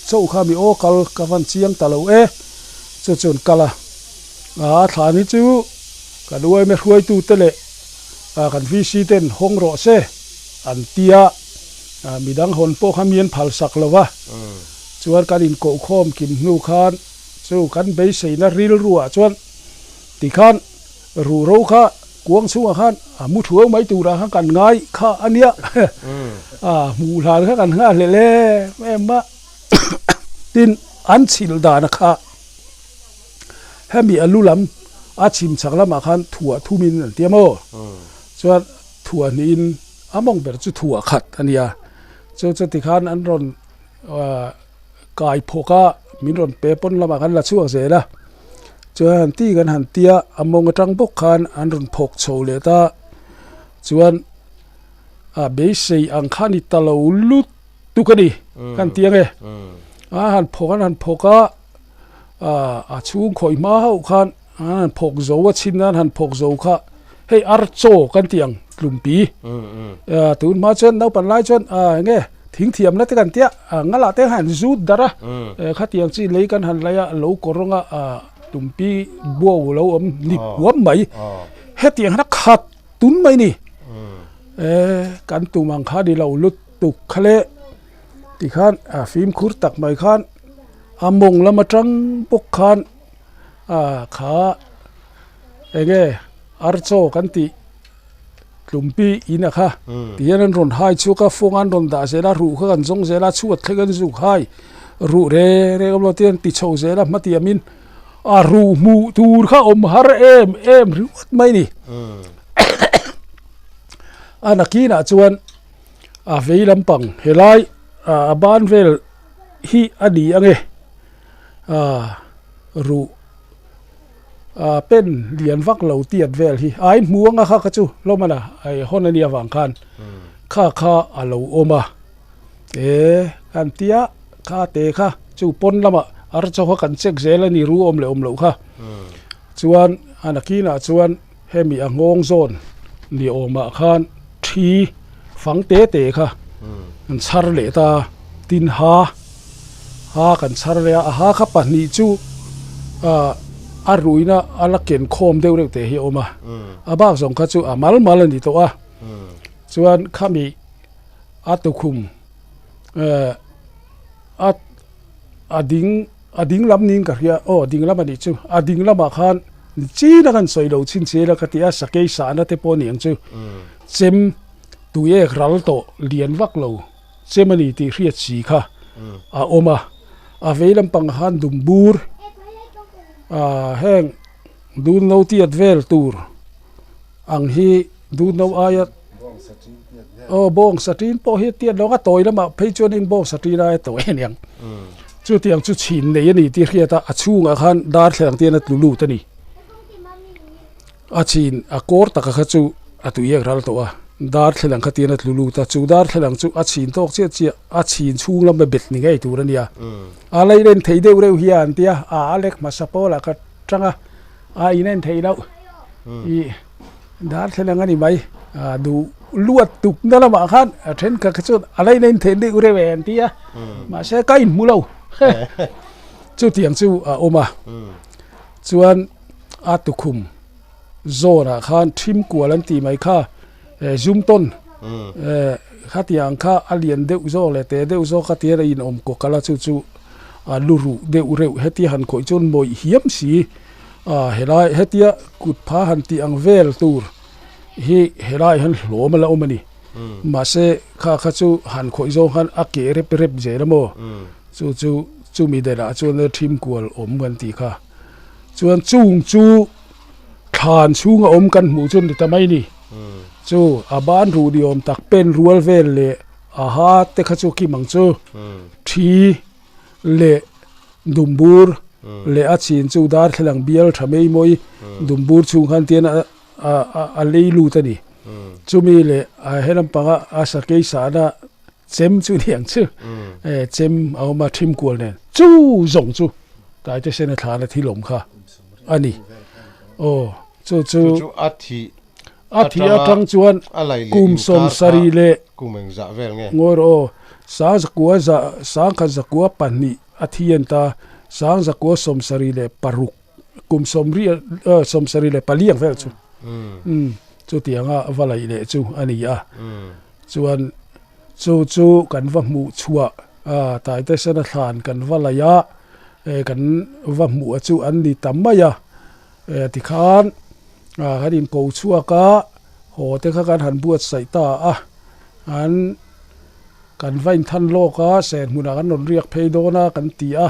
chauh kha mi aw kal ka van chiang ta lo e. Chu chuan kal a, a thlan hi chu kan uaime hruaitute leh kan VC ten hawng rawh se an ti a, midang hawn pawh kha mi an phal sak lo va, chuan kan inkohkhawm kim hnu khan chu kan beiseina rilruah chuan tikhan ruhro kha kuang chhungah khan a mu thuau mai turah khan kan ngai kha a nia, a hmuh hlan kha kan nghah hlelh em em a. Tin, an chhilh dana kha hemi a lu lam a chhim chhak lamah khan thuah thumin an ti a maw? Chuan thuah hnihin a mawng ber chu thuah khat a nia. Chu chu tikhan an rawn kai phawk a, min rawn pe pawn lamah khan la chhuak zel a. Chuan han ti kan han tia a mawng atang bawk khan an rawn phawk chho leh ta. Chuan a beisei ang kha ni ta lo lut. Tuk a ni kan ti ange a han phawk an han phawk a a chhung khawih hma hauh khan an han phawk zo a chhin nan han phawk zo kha hei ar chaw kan ti ang tlumpi tun hma chuan naupang lai chuan enge thing thiam na te kan tia ngalah te han zut darh a khatiang chi lei kan han lei a lo kawr rawng a tlumpi buau lo awm hnip huam mai hetiang hian a khat tun mai ni kan tum ang kha ni lo lut. Tuk kha leh tikhan a fimkhur tak mai khan a mawng lam atang bawk khan ah kha enge archaw kan tih tlumpi in a kha tihian an rawn hai chhuak a fawng an rawn dah zel a ruh kha kan zawng zel a chhuat thleng an zuk hai ruh reng reng awm lo te an ti chho zel a hmatiamin a ruh hmuh tur kha awm har em em ringawt mai a ni a nakinah chuan. A vei lampang helai a ban vel hi a ni ang e ruh pen lian vak lo tiat vel hi a inhmu anga kha kha chu hlawm a na hawn a nih avang khan kha kha a lo awm a e kan tia kha te kha chu pawn lamah ar chaw kha kan check zel a ni ru awm leh awm loh kha chuan a nakinah chuan hemi a nghawng zawn ni awmah khan thi fang te te kha an chhar leh ta tin ha ha kan chhar leh a a ha kha pahnih chu ah a ruihna a la ken khawm deuh reuh teh hi a awm a a bak zawng kha chu a mal mal a ni tawh a chuan khami a tukhum eh a a ding a ding lam niin ka hria aw ding lam a nih chu a ding lamah khan chin a kan sawi lo chhin chel a ka ti a sakei sahna te pawh a ni ang chu chem tuiek ral tawh lian vak lo chem a ni tih hriat si kha a awm a a vei lampang khan dum bur ah heng dun lo tiat vel tur ang hi dun lo aia aw bawng satin pawh hi tiat lawng a tawi lamah phei chuanin bawng satin aia tawi a niang chutiang chu chhin nei a ni tih hriat a a chhungah khan darthlalang te hian a tlu lut a ni a chhin a kawr taka kha chu a tuiek ral tawh a darthlalang kha tian a tlu lut a chu darthlalang chu a chhin tawk chiah chiah a chhin chhung lama bet ni ngei tur a nia a lei len thei deuh reuh hian an tia a a lek hmasa pawlah ka tang a a inen theih loh ih. Darthlalang a ni mai ah duh luat tuk na lamah khan a thenkhat kha chuan a laina in theih deuh reuh e an ti a mahse ka inhmu lo chutiang chu a awm a chuan a tukhum zawnah khan thim kual an tih mai kha eh zum tawn eh khatiang kha a lian deuh zawk leh teh deuh zawk a tia a inawm kawk a chu chu a lu ruh deuh reuh hetia han khawih chuan mawih hiam si. Ah helai hetia kut pha han tih ang vel tur hi helai hian hlawm a la awm a ni mahse kha kha chu han khawih zawng khan a keh rep rep zel a maw chu chu chumi delah chuan thim kual awm kan tih kha chuan chung chu thlan chhunga awm kan hmuh chu a ni ta mai a ni chu a ban ruh ni awm tak pen rual vel leh a ha te kha chu kim ang chu thi leh Dumbur leh a chin chu darthlalang bial tha mai mawi Dumbur chhung khan tian a a lei lut a ni. Chumi leh a he lampanga a sakei sahna chem chu ni ang chu chem a awm a thim kual nen chu zawng chu Taite Sena thlana thil awm kha a ni. Aw chu chu a thih a thih atang chuan kum 70 leh ngawi rawh aw sang zakua za sangkhat zakua pahnih a thi an ta sang zakua 76 kum sawmriat 74 ang vel chu umm chutianga va laih leh chu a ni a chuan chu chu kan va hmuh chhuah a taite sena thlan kan va laih a kan va hmuh a chu an ni ta mai a. Eh tikhan ah kan in ko chhuak a haw te kha kan han buatsaih ta a an kan va inthan lawk a ser hmunah kan rawn riak phei dawn a kan ti a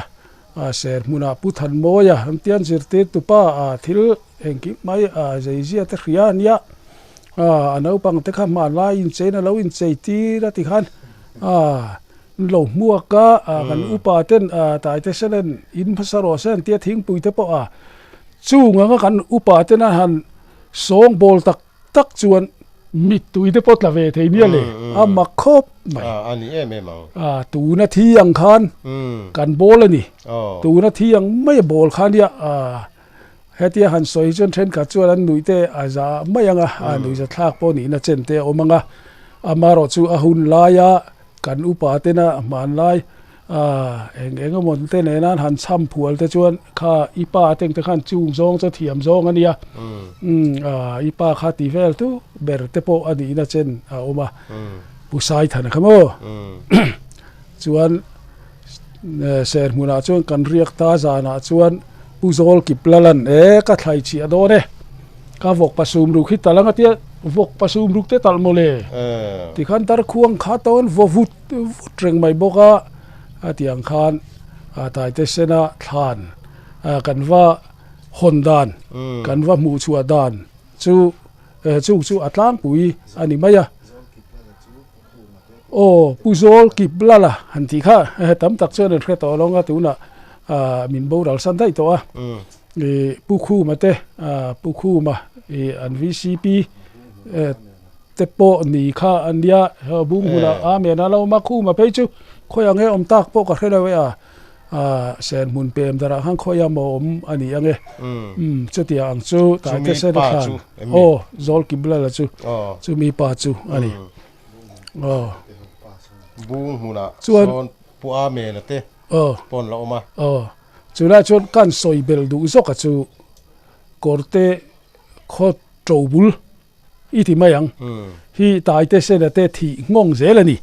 ah ser hmunah pu Thanmawia an tian zirtir tupa ah thil engkim mai ah zeizia te hria a nia ah a naupang te kha hmanlai incheina lo inchei tir a tikhan ah an lo hmuak a ah kan upa ten ah taite selen in hmasa rawh se an tia thingpui te pawh a chung anga kan upa ten a han sawng bawl tak tak chuan mittui te pawh tla ve thei nia le a mak khawp mai a ni em em ang ah tuna thi ang khan kan bawl a ni tuna thi ang mai a bawl kha nia ah hetia han sawi chuan thenkhat chuan an nuih te a za mai ang a a nuih za thlak pawh nihna chen te a awm ang a amaherawh chu a hun laia Kan upa tena hmanlai eng eng emaw te nena an han chham phual te chuan kha i pa te ang te khan chung zawng chu thiam zawng a nia i pa kha ti vel tu ber te pawh a nihna chen a awm a Pu Saithana kha maw chuan ser hmunah chuan kan riak ta zanah chuan Pu Zawl kip lalan e ka thlai chhiah dawn e. Ka vawk pasum ruk hi tal anga tia vawk pasum ruk te talh mawle tikhan darkhuang kha tawn vaw vut vut reng mai bawk a a tiang khan a taite sena thlan kan va hawn dan kan va hmuh chhuah dan chu chung chu a tlangpui a ni mai a. Aw Pu Zawl kip lala han tih kha tam tak chuan an hre tawh alawng a tunah min boral san daih tawh a. Ih Pu Khuma te Pu Khuma ih an VCP te pawh ni kha an nia bung hunah Amen a lo awm a Khuma phei chu khawi ang e awm tak pawh ka hre lo e a. Aaa sen hmun pem darah khan khawi a maw awm a ni ang e. Umm chutia ang chu Taite sen a thlan aw Zawl Kiblala chu chumi pa chu a ni. Aw. Bung hmunah sawn Pu Amena te pawh an la awm a. Aw chulai chuan kan sawi belh duh zawk a chu kawrte khaw to bul i ti mai ang hi Taite Sena te thih nghawng zel a ni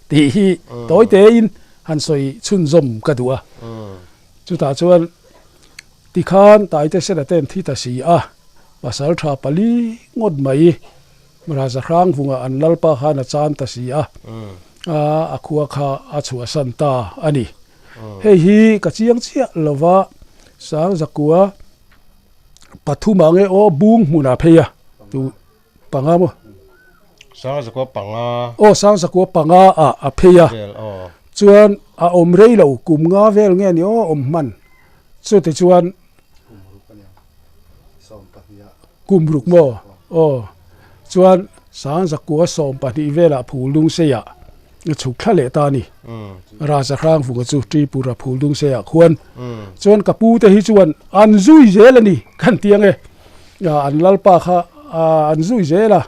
tih hi tawi tein han sawi chhunzawm ka duh a. Chutah chuan tikhan Taite Sena ten thi ta si a, pasal tha pali ngawt mai Raja Hrangvunga an lalpa khan a chan ta si a, a khua kha a chhuahsan ta a ni. Hei hi ka chiang chiah lova Sangzakua Pathum ah nge aw bung hmunah phei a tu panga maw? Sangzakua panga. Aw Sangzakua panga ah a phei a. Vel aw. Chuan a awm rei lo kum nga vel nge ni aw awm hman. Chute chuan Kum ruk a nia. 12 ah. Kum ruk maw? Aw. Chuan Sangzakua 12 velah Phulungsei ah a chhuk thla leh ta a ni. Raja Hrangvunga chu Tripura Phuldungseiah khuan chuan ka pu te hi chuan an zui zel a ni kan ti ang e. An lalpa kha an zui zel a,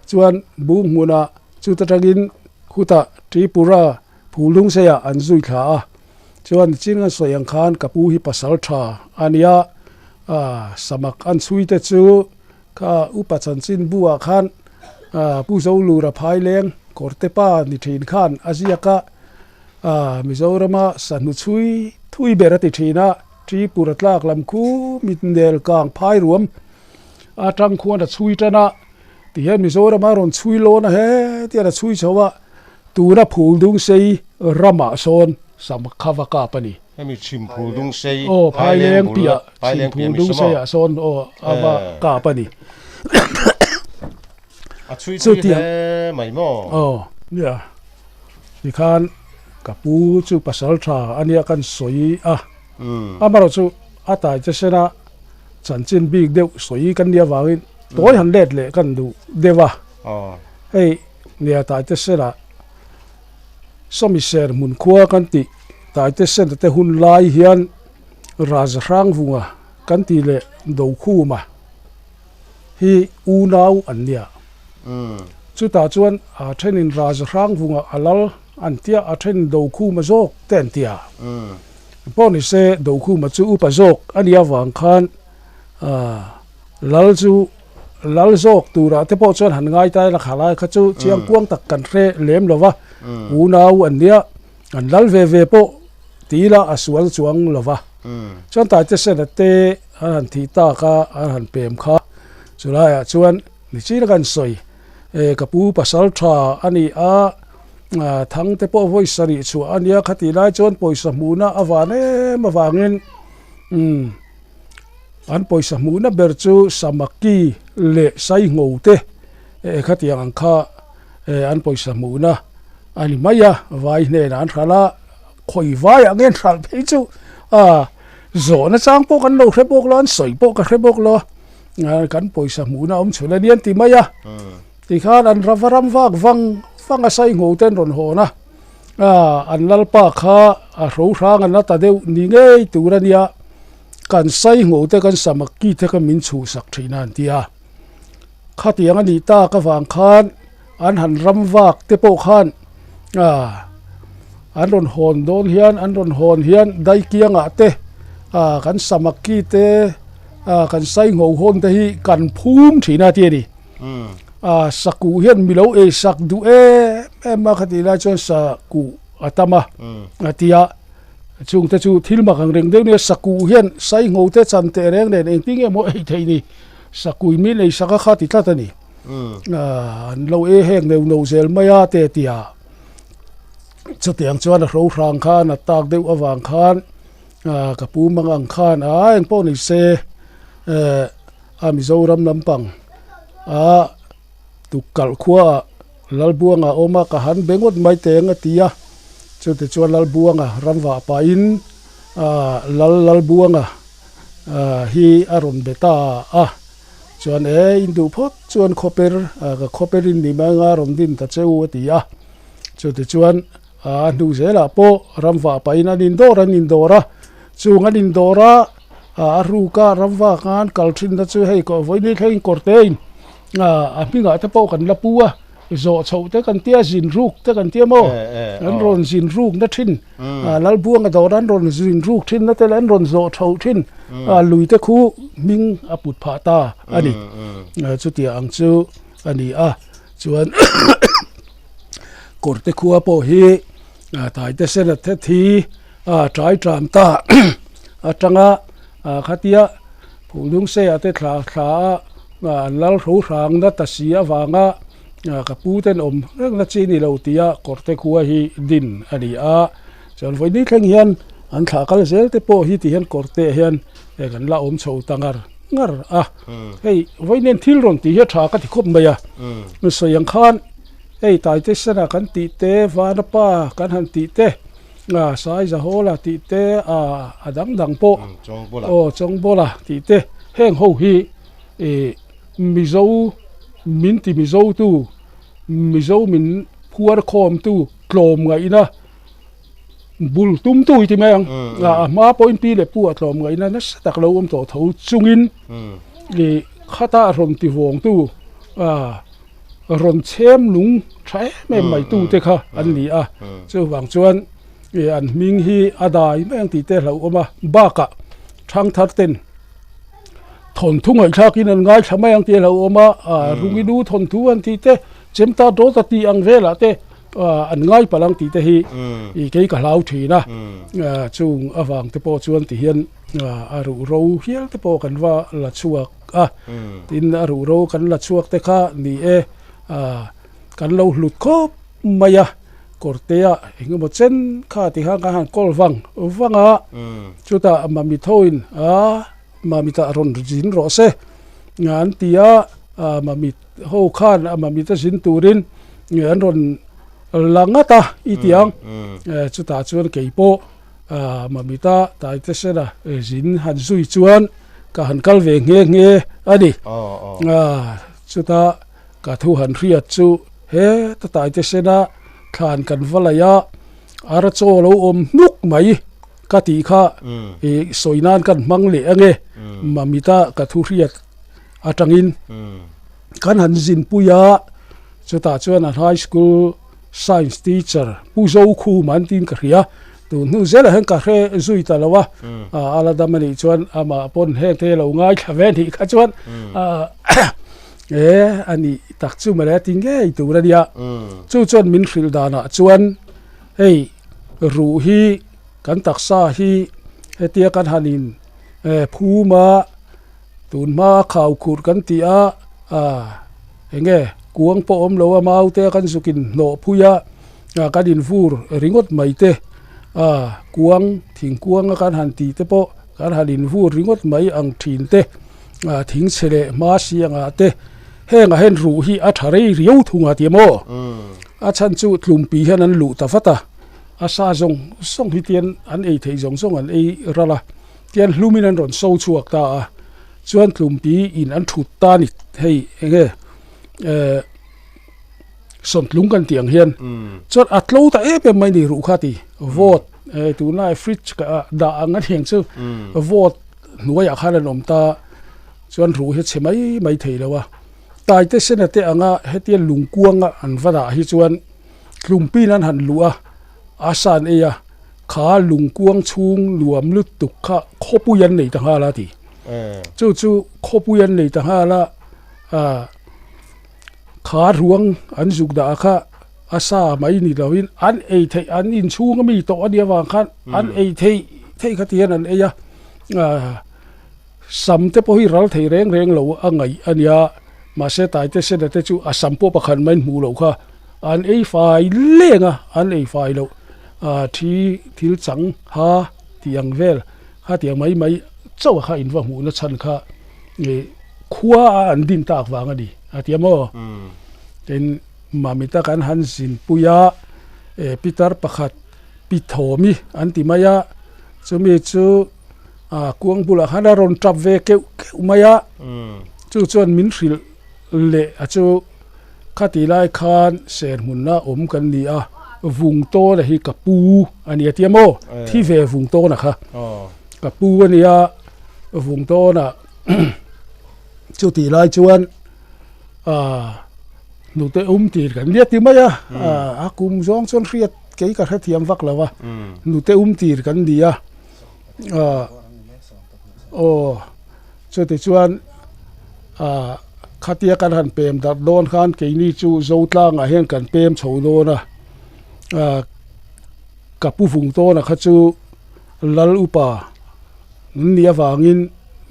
chuan bung hmunah chuta tangin khutah Tripura Phuldungseiah an zui thla a. Chuan chin an sawi ang khan ka pu hi pasal tha a nia, samak an chhui te chu Kha upa chanchin buah khan Pu Zolura Phaileng kawrte pa ni thin khan a ziak a, Mizorama sahnu chhui thui ber a ti thin a, Tripura tlak lam khu mitnel kang phai ruam atang khuan a chhui tan a, tihian Mizorama rawn chhui lawn a he tian a chhui chho a, tuna Phuldungsei ramah sawn sam kha va kap a ni. Hemi chhimphul dung sei, Aw, Phaileng piah chhimphul dung seiah sawn aw a va kap a ni. A chhui thui hle mai maw? Aw, nia. Tikhan ka pu chu pasal tha a nia kan sawi a. Amaherawh chu a tai che sena chanchin bik deuh sawi kan nia vangin tawi han let leh kan duh deuh a. Hei nia tai te sena Sawmi ser hmun khua kan tih Taite Senta te hun lai hian Raja Hrangvunga kan tih leh Dokhuma hi unau an nia. Chutah chuan a thenin Raja Hrangvunga a lal an tia, a thenin Dokhuma zawk te an tia. Pawh ni se Dokhuma chu upa zawk a nih avang khan lal chu Lal zawk turah te pawh chuan han ngai ta ila kha lai kha chu chiang kuang tak kan hre lem lo va, unau an nia, an lal ve ve pawh ti ila a sual chuang lo va. Chuan Taite Sena te an han thih tak a, an han pem kha chulaiah chuan nichin a kan sawi e ka pu pasal tha a ni a, thang te pawh vawi sarih chhuah a nia khatih lai chuan pawisa hmuhna a van em avangin umm. An pawisa hmuhna ber chu Samaki leh Saingho te khatiang ang kha an pawisa hmuhna a ni mai a, vai hnenah an hralh a, khawi vaiah nge an hralh phei chu a zawhna chang pawh kan lo hre bawk lo, an sawi pawh ka hre bawk lo a, kan pawisa hmuhna awm chhun a ni an ti mai a, tikhan an rava ram vak vang vang a Saingho te an rawn hawn a, an lalpa kha a hro hrang an la ta deuh ni ngei tur a nia. Kan saingho te kan samaki te kha min chhuhsak thin a an ti a. Khatiang a nih tak avang khan an han ram vak te pawh khan ah an rawn hawn dawn hian an rawn hawn hian daikiangah te ah kan samaki te ah kan saingho hawn te hi kan phum thin a ti a ni. Ah sakuh hian milo eisak duh em em a khatih lai chuan sakuh a tam a a ti a. Chungte chu thil mak ang reng deuh nia sakuh hian saingho te chan teh reng nen engtin nge maw ei thei ni sakui min ei sak a kha ti tlat a ni. An lo e heng neuh neuh zel mai a te tia chutiang chuan a hro hrang khan a tak deuh avang khan ka pu mang ang khan a engpawh ni se a Mizoram lampang a tukkalh khuaah. Lalbuanga awm a, ka han be ngawt mai teng a ti a. Chutichuan Lalbuanga ram vah pahin Lal Lalbuanga hi a rawn be ta a. Chuan e, in duh phawt chuan khawper, ka khawper in ni mai anga rawn din ta che u a ti a. Chutichuan a hnu zelah pawh ram vah pahin an indawr an indawr a, chung an indawr a, a ruka ram vak an kal thinna chu hei vawiin thlengin kawrtein a hmingah te pawh kan la pu a, zawh chhoh te kan tia zin ruk te kan tia maw an rawn zin ruk na thin Lalbuanga dawr an rawn zin ruk thin na te leh an rawn zawh chhoh thin lui te khu hming a put phah ta a ni chutiang ang chu a ni a chuan kawrte khua pawh hi taite sena the thi a tlai tlam ta atanga khatia Phulungsei-ah te thla thla a an lal hro hrang na ta si avanga ka pu ten awm reng na chi ni lo tia kawrte khua hi din a ni a chuan vawiin thleng hian an thlah kal zel te pawh hi ti hian kawrte ah hian kan la awm chho ta ngar ngar a hei vawiin thil rawn tih hi a tha ka ti khawp mai a sawi ang khan hei taite sena kan tih te vanapa kan han tih te. A Saizahawla tih te a a dang dang pawh aw Chawngbawla tih te heng ho hi ih Mizo min ti Mizo tu Mizo min phuar khawm tu tlawm ngaihna bul tum tu i ti mai ang a hma pawhin pi leh pu ah tlawm ngaihna nasa tak lo awm tawh tho chungin ih khata rawn ti vawng tu a. rawn chhem lung tha em em mai tute kha an ni a chuvang chuan ih an hming hi a dai mai ang tih te a hlauhawm a bakah thangthar ten thawnthu ngaihthlakin an ngaithla mai ang tih a hlauhawm a ah runginu thawnthu an tih te chemta dawt a tih ang velah te ah an ngai palh ang tih te hi ih kei ka hlau thin a ah chung avang te pawh chuan ti hian ah a ruh ro hial te pawh kan va la chhuak. a tin a ruh ro kan la chhuak te kha ni e ah kan lo hlut khawp mai a kawrte ah eng emaw chen kha ti khan kan han kawl vang vang a chutah mami thoin ah mami tah rawn zin rawh se an ti a ah mami ho khan a mami te zin turin an rawn la ngat a i ti ang chutah chuan keipawh. Aaa Mamita Taite Sena zin han zui chuan ka han kal ve nghe nghe a ni. Aaa chuta ka thu han hriat chu heta Taite Sena thlan kan va laih a, ara chaw lo awm hnuk mai ka tih kha ih sawi nan kan hmang leh ange Mamita ka thu hriat atangin kan han zinpui a, chutah chuan an high school Science teacher Pu Zokhuma an tiin ka hria, tun hnu zelah hian ka hre zui ta lo a, a la dam a nih chuan amah pawn heng te lo ngaithla ve anih kha chuan e a nih tak chu mawle a ti ngei tur a nia. Chu chuan min hrilh danah chuan hei ruh hi kan taksa hi hetia kan han in phum a, Tun hma khau khurh kan tih a, ah eng nge kuang pawh awm lo a mau te kan zuk in hnawh phui a, ah kan in vur ringawt mai te, ah kuang thingkuang a kan han tih te pawh kan han in vur ringawt mai ang thin te, ah thing chhe leh hma siang ah te heng ah hian ruh hi a tha rei riau thung a ti maw? A chhan chu tlumpi hian an luh ta vat a, a sa zawng zawng hi tian an ei theih zawng zawng an ei ral a. Tian hlumin an rawn so chhuak ta a, chuan tlumpi in an thut ta a ni hei eng nge eh sawntlung kan tih ang hian chuan a tlo ta em em mai ni ruh kha ti vawt eh tunlai fridge ka dah ang a niang chu vawt hnuaiah khan an awm ta chuan ruh hi a chhe mai mai thei lo a taite sena te anga hetia lungkuanga an va dah hi chuan tlumpiin an han luh a a san ei a. Kha lungkuang chhung nuam lutuk kha khawpui an nei ta nghal a ti. Chu chu khawpui an nei ta nghal a, ah kha ruang an zuk dah kha a sa mai ni lovin an ei theih an inchhung ami tawh a nih avang khan an ei theih theih kha ti hian an ei a, ah sam te pawh hi ral thei reng reng lo a ngaih a nia, mahse taite sena te chu a sam pawh pakhat mai hmuh loh kha an ei fai leng a, an ei fai loh. ah thi thil chang ha tih ang vel kha tiang mai mai chauh kha in va hmuh na chhan kha ih khua a an din tak vang a ni a ti a maw tin. Mamita kan han zinpui a, Pitar pakhat Pi Thawmi an ti mai a, chumi chu kuang bulah khan a rawn tap ve keuh keuh mai a, chu chuan min hrilh leh a chu khati lai khan serhmunna awm kan ni a, Vungtawna hi ka pu a ni a tia maw? Thi ve Vungtawna kha ka pu a nia, Vungtawna chutih lai chuan hnute um tir kan nia ti mai a, a kum zawng chuan hriat kei ka hrethiam vak lo a, hnute um tir kan ni a, aw chuti chuan khatia kan han pem darh dawn khan keini chu Zotlangah hian kan pem chho dawn a, ka pu vung tawna kha chu Lal upa an nih avangin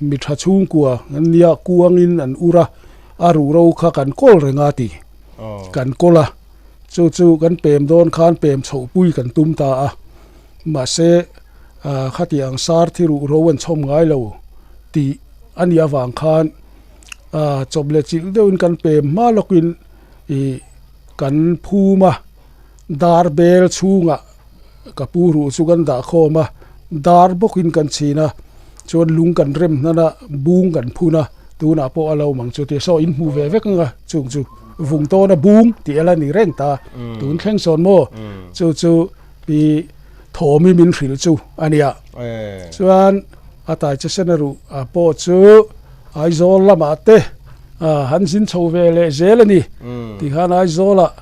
mi tha chhungkua an nia kuangin an ur a, a ruhro kha kan kawl reng a ti. Kan kawl a, chu chu kan pem dawn khan pem chhohpui kan tum ta a, mahse khati ang sar thi ruhro an chhawm ngai lo tih a nih avang khan chawp leh chilh deuhin kan pem hma lawkin ih kan phum a, dar bel chhungah Ka pu ruh chu kan dah khawm a, dar bawkin kan chhin a, chuan lung kan rem hnan a, bung kan phun a, tunah pawh a lo mang chu tia saw in hmu ve vek ang a, chung chu vung tawn a bung tih a la ni reng ta, tun thleng sawn maw chu chu pi Thawmi min hrilh chu a nia. Chuan a tai che sen a ruh a pawh chu Aizawl lamah te han zin chho ve leh zel a ni, tikhan Aizawlah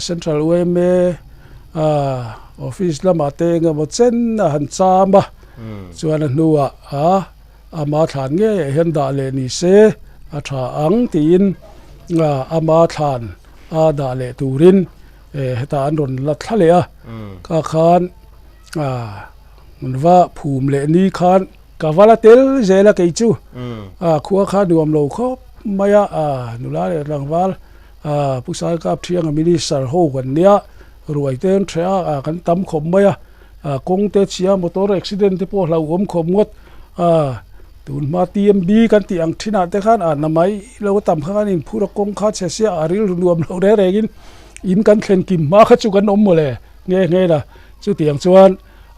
Central yma Office lamah te eng emaw chen a han cham a, chuan a hnuah a ama thlan ngeiah hian dah leh ni se a tha ang tiin ama thlan a dah leh turin hetah an rawn la thla leh a, kha khan an va phum leh ni khan ka va la tel zel a kei chu khua kha nuam lo khawp mai a, nula leh tlangval. Pu Saikap Thianga Minister ho kan nia, ruai te an ṭheh a, kan tam khawp mai a, kawng te chhia motor accident te pawh hlauhawm khawp ngawt, tun hma TMB kan tih ang thinah te khan a na mai lo a tam kha kan inphur a, kawng kha chhe sia a rilru nuam lo reng rengin in kan thlen kim hma kha chu kan awm mawle nghe nghe la, chutiang chuan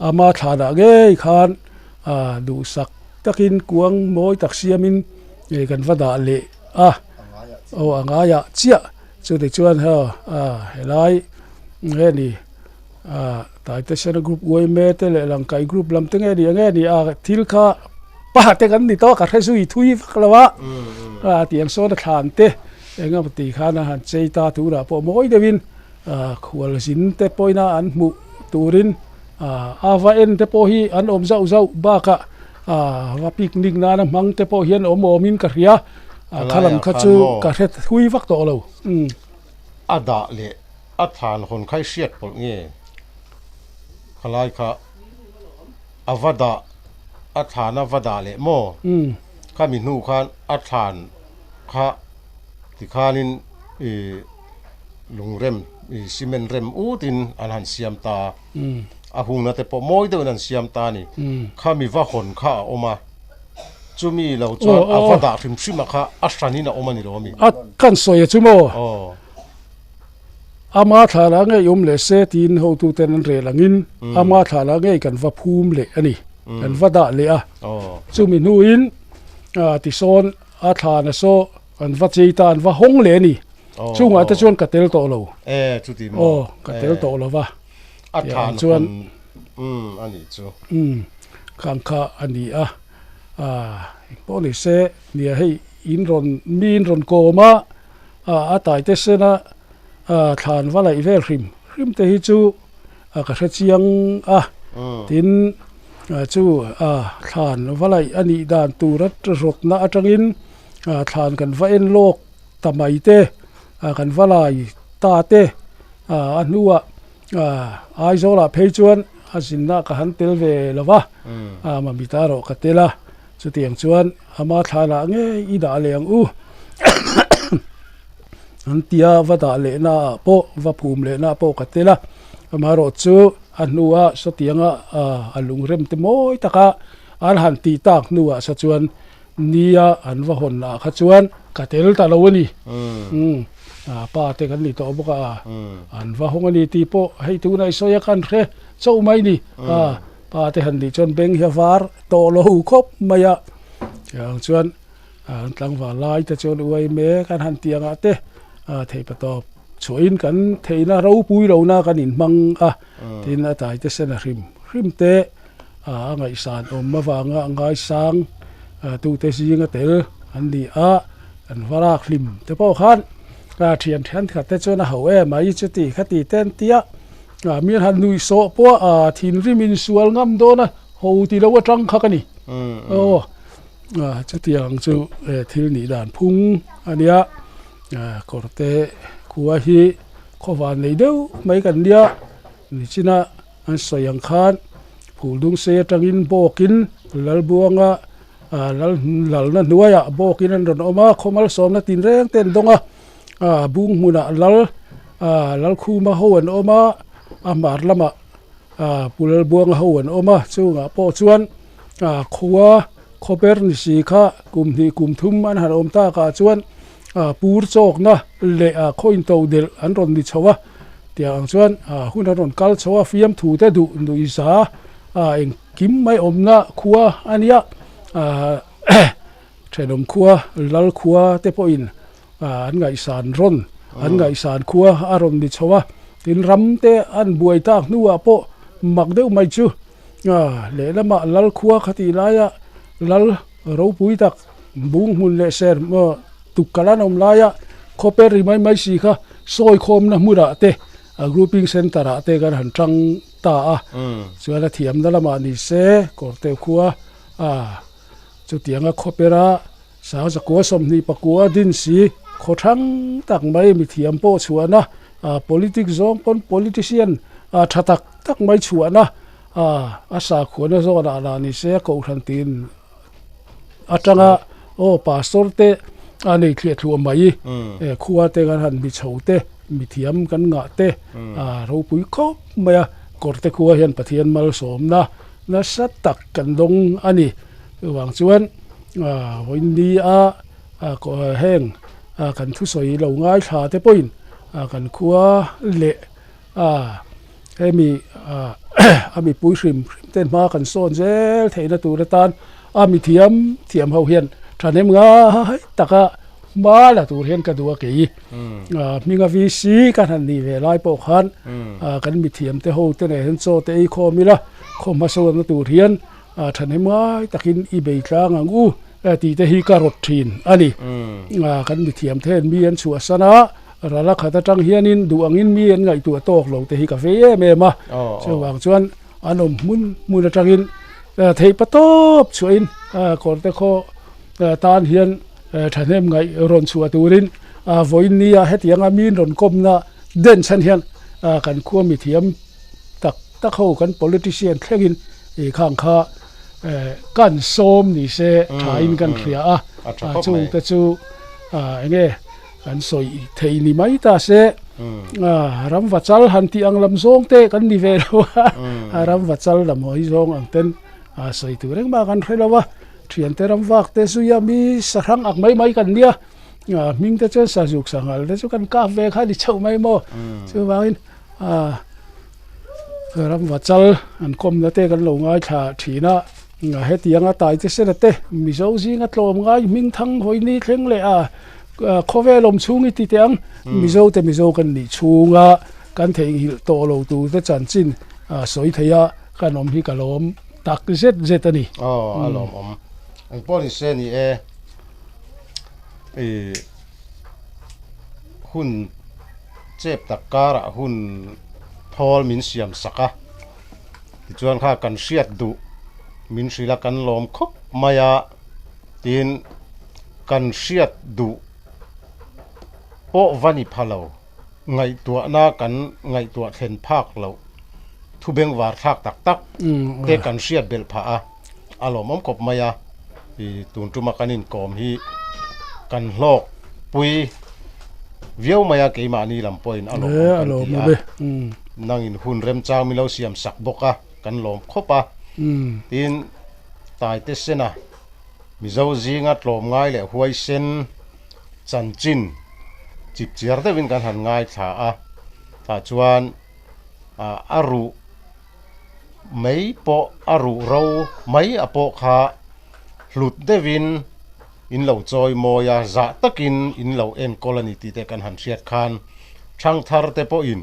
ama thlanah ngei khan duhsak takin kuang mawi tak siamin kan va dah leh a. Aw a ngaiah chiah chuti chuan heo a helai nge ni a Taitesena group uaime te leh Langkai group lam te nge ni enge ni a thil kha pa te kan ni tawh ka hre zui thui vak lo a a tiang sawn a thlan te eng emaw ti khan a han chei ta tunah pawh mawi deuhin a khual zin te pawhin a an hmuh turin a a va en te pawh hi an awm zauh zauh bakah a va picnic nana hmang te pawh hian awm awmin ka hria. A kha lam kha chu ka hre thui vak tawh lo. A dah leh a thlan hawn kha i hriat pawlh nge? Khalai kha a va dah a thlan a va dah leh maw? Khami hnu khan a thlan kha tikhanin ih lungrem ih cement rem utin an han siam ta a, a hungna te pawh mawi deuhin an siam ta a ni. Khami va hawn kha a awm a. Chumi lo chuan a va dah hrim hrim a kha a hranin a awm a ni lo a mi? A kan sawi a chu maw? Ama thla lah ngei awm leh se tiin hotuten an rel angin ama thla lah ngei kan va phum leh a ni, kan va dah leh a. Chumi hnuin tisawn a thla na saw an va chei ta an va hawng leh a ni. Chungah te chuan ka tel tawh lo. Aw ka tel tawh lo va. A thlan chuan a nih chu. Khang kha a ni a, engpawh ni se nia hei in rawn mi in rawn kawm a, a taite sen a thlan va laih vel hrim hrim te hi chu ka hre chiang a, tin chu thlan va laih a nih dan tur a rawtna atangin thlan kan va en lawk ta mai te, kan va lai ta te a hnuah Aizawlah phei chuan a zinna ka han tel ve lo va, Mamita erawh ka tel a, chutiang chuan ama thlanah ngei i dah leh ang u an tia va dah lehnaah pawh va phum lehnaah pawh ka tel a, amaherawh chu a hnua sawtianga a lungrem te mawi taka an han tih tak hnuah sa chuan nia an va hawnnaah kha chuan ka tel ta lo a ni. Pa te kan ni tawh bawk a, an va hawng a ni tih pawh hei tuna i sawi a kan hre chauh mai ni. Pa te han nih chuan beng hi a var tawh lo khawp mai a, chutiang chuan an tlangval lai te chuan uai mek an han tih angah te theihpatawp chhuahin kan theihna ropui lohna kan inhmang a, tin a taite sen a hrim hrim te a ngaihsan awm avanga a ngaisang tute zinga tel an ni a, an va lak hlim te pawh khan thian thenkhat te chuan a ho em a i chuti khati te an ti a, mi an han nuih sawh pawh a thinrim insual ngam dawn a ho ti lo atang kha ka ni aw chutiang chu thil nih dan phung a nia kawrte khua hi khawvan nei deuh mai kan nia nichina. An sawi ang khan Phuldungsei atangin bawkin Lalbuanga lal lalna hnuaiah bawkin an rawn awm a, khawmal sawmna tinreng te an dawng a, bung hmunah lal Lalkhuma ho an awm a, a hmar lamah Pu Lalbuanga ho an awm a, chungah pawh chuan khua khawper ni si kha kum hnih kum thum an han awm takah chuan pur chawkna leh khaw intodelh an rawn ni chho a. Tiang ang chuan hun a rawn kal chho a, fiamthu te duh nuihza engkim mai awmna khua a nia. Thenawm khua, lal khua te pawhin an ngaihsan rawn, an ngaihsan khua a rawn ni chho a. Tin, ram te an buai tak hnuah pawh mak deuh mai chu lehlamah lal khua khatih laia lal ropui tak bung hmun leh ser Tukkal an awm laia khawper ri mai mai si kha sawi khawmna hmunah te grouping centre ah te kan han tang ta a, chuan a thiamna lamah ni se Kawrte khua a chutianga khawpera Sangzakua 24 din si khaw thang tak mai mithiam pawh chhuahna politics zawng pawn politician tha tak tak mai chhuahna a sakhuana zawnah lah ni se kohhran tin atanga aw pastor te a nei thliah thluah mai khua te kan han mi chho te mi thiam kan ngah te a ropui khawp mai a kawr te khua hian Pathian malsawmna nasa tak kan dawng a ni chuvang chuan vawiin a heng kan thusawi lo ngaithla te pawhin kan khua leh A, hemi a mipui hrim hrim ten hma kan sawn zel theihna tur atan a mithiam thiam ho hian thahnem ngai taka hma la tur hian ka duh a kei. Hminga VC kan han nih ve lai pawh khan kan mithiam te ho te nen hian chaw te ei khawm ila khaw hmasawnna tur hian thahnem ngai takin i bei tlang ang u tih te hi ka rawt thin a ni. Kan mithiam te hian mi an chhuahsan a. Rala khat atang hianin duh angin mi an ngaihtuah tawk lo te hi ka vei em em a, chuvang chuan an awm hmun hmun atangin theih pa tawp chhuahin kawrte khaw tan hian thahnem ngaih rawn chhuah turin vawiin nia hetianga min rawn kawmna den chhan hian kan khua mithiam tak tak ho kan politician thlengin khang kha kan sawm ni se thain kan hria a, chungte chu enge Kan sawi thei ni mai ta se, ram va chal han tih ang lam zawng te kan ni ve lo a, ram va chal lam hawi zawng ang ten sawi tur engmah kan hre lo a, thiante ram vak te zui a mi sahrang ak mai mai kan nia, hming te chuan sazuk sanghal te chu kan kap ve kha ni chauh mai maw, chuvangin ram va chal an kawmna te kan lo ngaithla thin a, hetianga taite sena te Mizo zinga tlawm ngai hming thang hawi ni thleng leh a khawvel awm chhung i ti teh ang Mizo te Mizo kan nih chhunga kan theihnghilh tawh lo tur te chanchin sawi thei a kan awm hi ka lawm tak zet zet a ni. Aw a lawmawm. Engpawh ni se ni e i hun chep tak karah hun thawl min siam sak a tichuan kha kan hriat duh min hrilh a kan lawm khawp mai a tin kan hriat duh pawh va ni pha lo ngaihtuahna kan ngaihtuah thlen phak loh thu bengvar thlak tak tak te kan hriat belh phah a a lawmawm khawp mai a ih tun tuma kan inkawm hi kan hlawk pui viau mai a keimahni lam pawhin a lawmawm kan ti a nangin hun remchang min lo siam sak bawk a kan lawm khawp a tin taite sena Mizo zinga tlawmngai leh huaisen chanchin. Chipchiar deuhin kan han ngaithla a, tah chuan a ruh mai pawh a ruh ro mai a pawh kha hlut deuhin in lo chawi mawi a, zah takin in lo enkawl a ni tih te kan han hriat khan thangthar te pawhin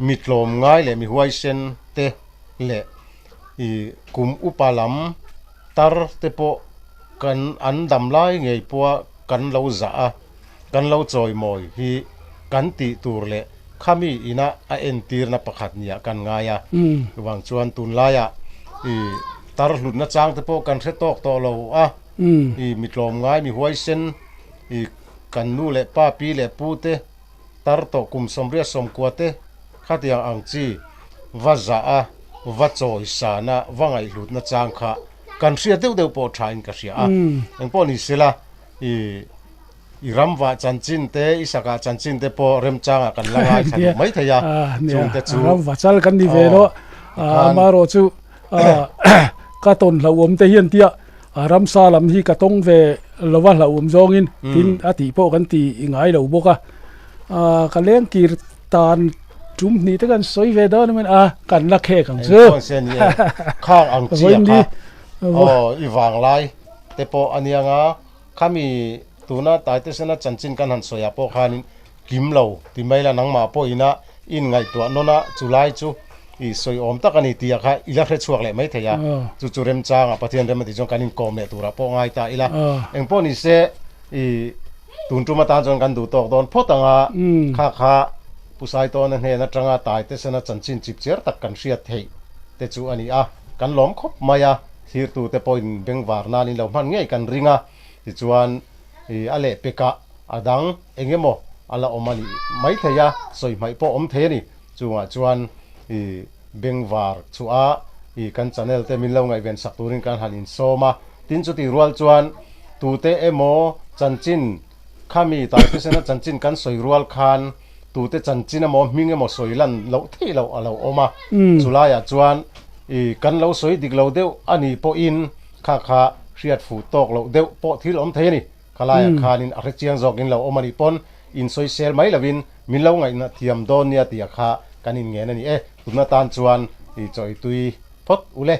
mi tlawm ngai leh mi huaisen te leh ih kum upa lam tar te pawh kan an dam lai ngei pawha kan lo zah a. Kan lo chawimawi hi kan tih tur leh khami ina a entirna pakhat nia kan ngai a. Chuvang chuan tunlaiah i tar hlutna chang te pawh kan hre tawk tawh lo a, i mi tlawmngai, mi huaisen, i kan nu leh pa, pi leh pu te tar tawh kum sawmriat sawmkua te khatiang ang chi va zah a, va chawi san a, va ngaihhlutna chang kha kan hriat deuh deuh pawh thain ka hria a. Engpawh ni sela I i ramvah chanchin te, i sakah chanchin te pawh remchangah kan la ngaithla duh mai thei a, chungte chu. Ramvah chal kan ni ve lo, amaherawh chu ka tawn hlauhawm te hian tia ramsa lam hi ka tawng ve lova hlauhawm zawngin tin a tih pawh kan ti ngai lo bawk a, ka leng kir tan tum hnih te kan sawi ve dawn a a kan la khek ang chu. Khang ang chi a kha aw i vanglai te pawh a nia nga. Khami tuna Taitesena chanchin kan han sawiah pawh khanin kim lo ti mai la nangmah pawhina i inngaihtuah nawn a, chulai chu i sawi awm tak a ni tih ah kha i la hre chhuak leh mai thei a, chu chu remchangah Pathian rem a tih chuan kan inkawm leh turah pawh ngai ta ila. Engpawh ni se i tun tum atan chuan kan duh tawk dawn phawt ang a, kha kha Pu Saitawna hnen atanga Taitesena chanchin chipchiar tak kan hriat theih te chu a ni a, kan lawm khawp mai a. Thirtute pawhin bengvar nan in lo hman ngei kan ring a, tichuan i a lehpekah a dang eng emaw a la awm a nih maithei a, sawi hmaih pawh awm thei a ni. Chungah chuan i bengvar chhuah a, i kan channel te min lo ngaihven sak turin kan han insawm a, tin chutih rual chuan tute emaw chanchin Khami Taitesena chanchin kan sawi rual khan tute chanchin emaw hming emaw sawi lan loh theih loh a lo awm a, chulaiah chuan i kan lo sawi dik lo deuh a nih pawhin kha kha hriat fuh tawk loh deuh pawh thil awm thei a ni. Khalaiah khanin a hrechiang zawkin lo awm a nih pawn insawisel mai lovin min lo ngaihna thiam dawn nia tih a kha kan inngen a ni e. Tuna tan chuan i chawi tui phawt ule.